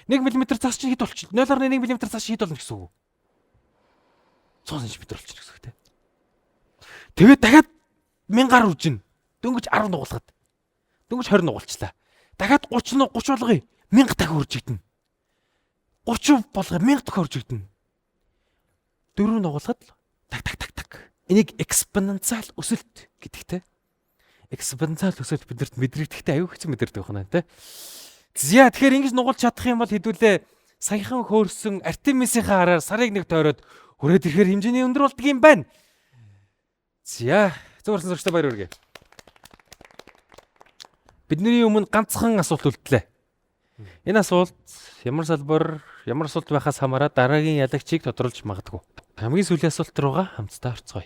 1 мм цаас чинь хэд болчих? 0.1 мм цаас чинь хэд болно гэсэн үг? 100 см болчих гэсэн үг те. Тэгээд дахиад 1000-аар үржинэ. Дөнгөж 10 нугалахад. Дөнгөж 20 нугалчлаа. Дахиад 30 30 болгоё. 1000 дахин үржигдэнэ. 30 болгоё 1000 дахин үржигдэнэ. 4 нугалахад так так так так. Энийг экспоненциал өсөлт гэдэг те. Экспоненциал өсөлт бидэрт мэдрэгдэхтэй аюу хэцүү мэдэрдэг байна те. За, тэгэхээр ингэж нугалж чадах юм бол хэдүүлээ саяхан хөөрсөн Артемисийнхаа хараар сарыг нэг тойроод хүрээд ирэхээр хэмжээний өндөр болдго юм байна. За, зөв харсан сурагчдаа баяр хүргэе. Бидний өмнө ганцхан асуулт үлдлээ. Энэ асуулт ямар салбар, ямар асуулт байхаас хамаарат дараагийн ялагчийг тодруулж магадгүй. Хамгийн сүүлийн асуулт руугаа хамтдаа орцгоё.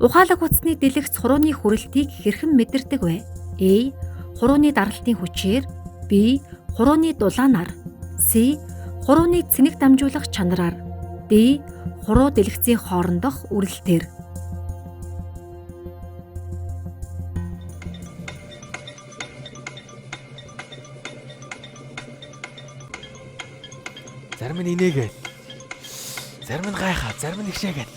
Ухаалаг утасны дэлгэц хурууны хүрэлтийг хэрхэн мэдэрдэг вэ? А. Хурууны даралтын хүчээр, B. Хурууны дулаанаар, C. Хурууны цэнэг дамжуулах чанараар, D. Хуруу дэлгэцийн хоорондох үрэлтээр. Зарим нь инээгээл. Зарим нь гайхаа, зарим нь ихшээгээл.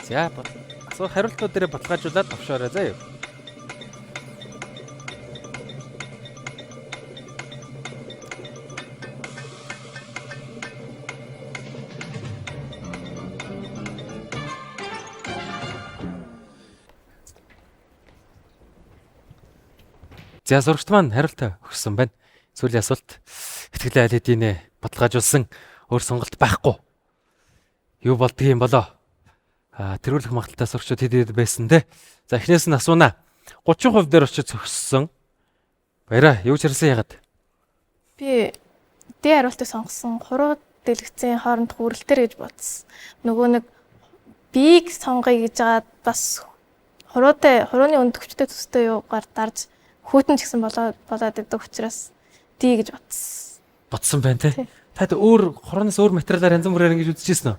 За асуу хариултууд дээр баталгаажуулаад товшоорой заа юу. За сурагч маань хариултаа өгсөн байна. Сүүлийн асуулт итгэлээ аль хэдийнэ баталгаажуулсан өөр сонголт байхгүй. Юу болдгийг юм болоо? Тэргүүлэх магадaltaй сурагчид хэд хэд байсан те. За эхнээс нь асуунаа. 30% дээр очиж зогссон. Баяраа, юу ч харсан яагаад? Би D хариултыг сонгосон. Хуруу дэлгэцийн хоорондох үрэлтээр гэж бодсон. Нөгөө нэг B-г сонгоё гэж жагаад бас хуруутай хурууны өндөх хүчтэй төстэй юугаар дарж хүүтэн ч гэсэн болоод идэг учраас D гэж бодсон. Бодсон байна те. Таад өөр хуруунаас өөр материалаар янз бүрээр ингэж үзчихсэн үү?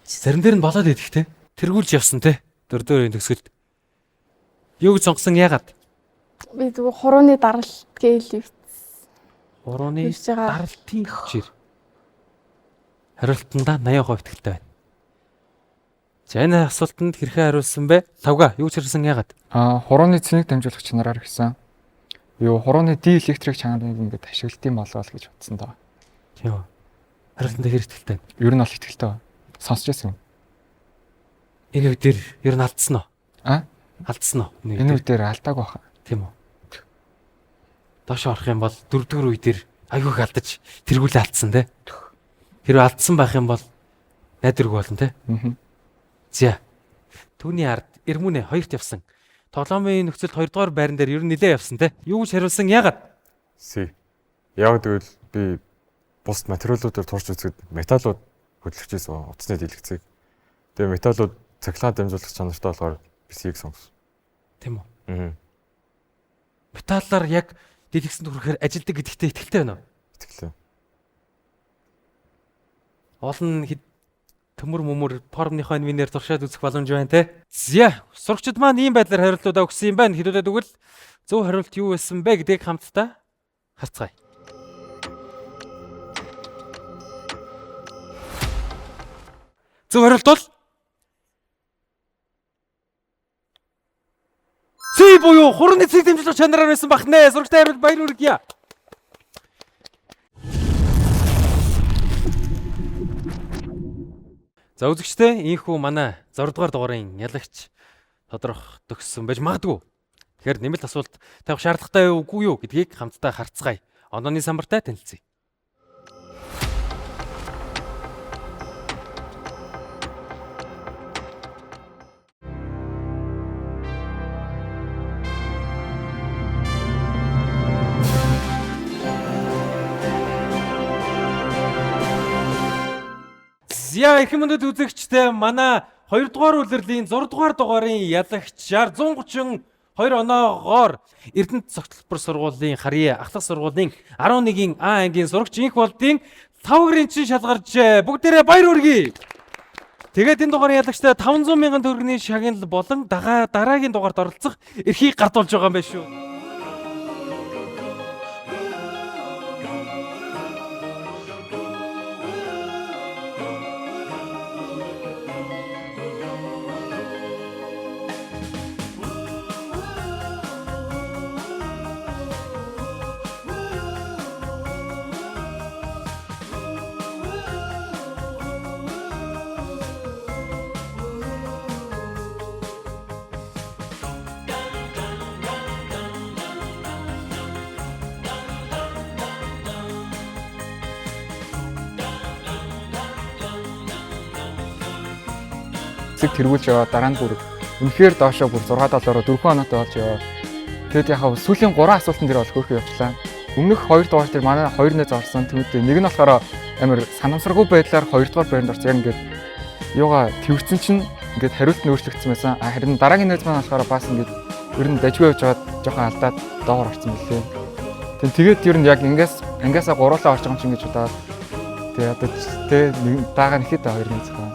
Зарим дээр нь болоод идэх те. Тэргүүлж явсан те. Дөрөвдүгээр төгсгөлд. Юу гэж сонгосон яагаад? Би зүгээр хурууны даралт гээл ивцсэн. Хурууны даралтын хүчээр. Хариултандаа 80% итгэлтэй байна. За энэ асуултанд хэрхэн хариулсан бэ? Лавга, юу ч харсан яагаад? Хурууны цэнийг дамжуулах чанараар гэсэн. Юу хурууны диэлектрик чанарыг ингээд ашигладаг юм болов уу гэж бодсон доо. Тийм үү. Хариултандаа хэр итгэлтэй байна? Ер нь бол итгэлтэй байна. Сонсч байсан юм. Энэ үе дээр ер нь алдсан уу? Алдсан уу? Энэ үе дээр алдаагүй баха. Тийм үү. Доош орох юм бол дөрөвдүгээр үе дээр айгүйх алдаж тэргүүлээ алдсан те. Хэрвээ алдсан байх юм бол найдваргүй болно те. За. Түүний ард Эрмүнэ хоёрт явсан. Тоглоомын нөхцөлд хоёрдугаар байран дээр ер нь нилээ явсан те. Юу гэж хариулсан яагаад? C. Яг тэгвэл би бусд материалуудаар турш үзэхэд металлууд хөдлөж байсан утасны дэлгэцийг. Тэгээ металлууд цахилгаан дамжуулах чанартай болохоор би C-г сонгосон. Тийм үү? Металлаар яг дэлгэцэнд хүрэхээр ажилдаг гэдэгтээ итгэлтэй байна уу? Итгэлтэй. Олон хэд төмөр мөмөр формныхоо инвинээр туршаад үзэх боломж байна те. За, сурагчид маань ийм байдлаар хариултуудаа өгсөн юм байна. Хэдүүлээд өгвөл зөв хариулт юу байсан бэ гэдгийг хамтдаа харцгаая. Зөв хариулт бол C буюу хурууны цэг дэмжлэг чанараар байсан бахнэ. Сурагчтай хариулт баяр хүргье. За үзэгчдээ ийхүү манай 6 дугаар дугаарын ялагч тодорх төгссөн байж магадгүй. Тэгэхээр нэмэлт асуулт тавих шаардлагатай юу үгүй юу гэдгийг хамтдаа харцгаая. Онооны самбартай танилцъя. За их мөндөд үзэгчтэй манай 2 дугаар улирлын 6 дугаар дугаарын ялагчаар 132 оноогоор Эрдэнэт цогцлбор сургуулийн Харьяа ахлах сургуулийн 11-ийн А ангийн сурагч Инх болдын 5 гэрийн чин шалгарч бүгдээрээ баяр хүргэе. Тэгээд энэ дугаарын ялагчтай 500 мянган төгрөгийн шагнал болон дараагийн дугаард оролцох эрхийг гардуулж байгаа юм байна шүү. Цэг тэргүүлж яваа дараа нь бүр үнэхээр доошоо бүр 6 7-ороо 4 оноотой болж яваа. Тэгэд яхаа сүүлийн 3 асуултан дээр бол хөөрхөн явчлаа. Өмнөх 2 дугаар дээр манай 2 нэз орсон. Тэгмэд нэг нь болохоор амар санамсаргүй байдлаар 2 дугаар байранд орсон. Яг ингээд юугаа тэрвэрсэн чинь Ингээд хариулт нь өөрчлөгдсөн байсан. А харин дараагийн найз маань болохоор бас ингээд ер нь дажгүй явж байгаад жоохон алдаад доогоор орсон мөлий. Тэгээд ер нь яг ингээс ангиасаа гуруулаа орж байгаа юм чинь гэж бодоод тэгээ одоо тэ даага нэхэд хоёр найз хаа.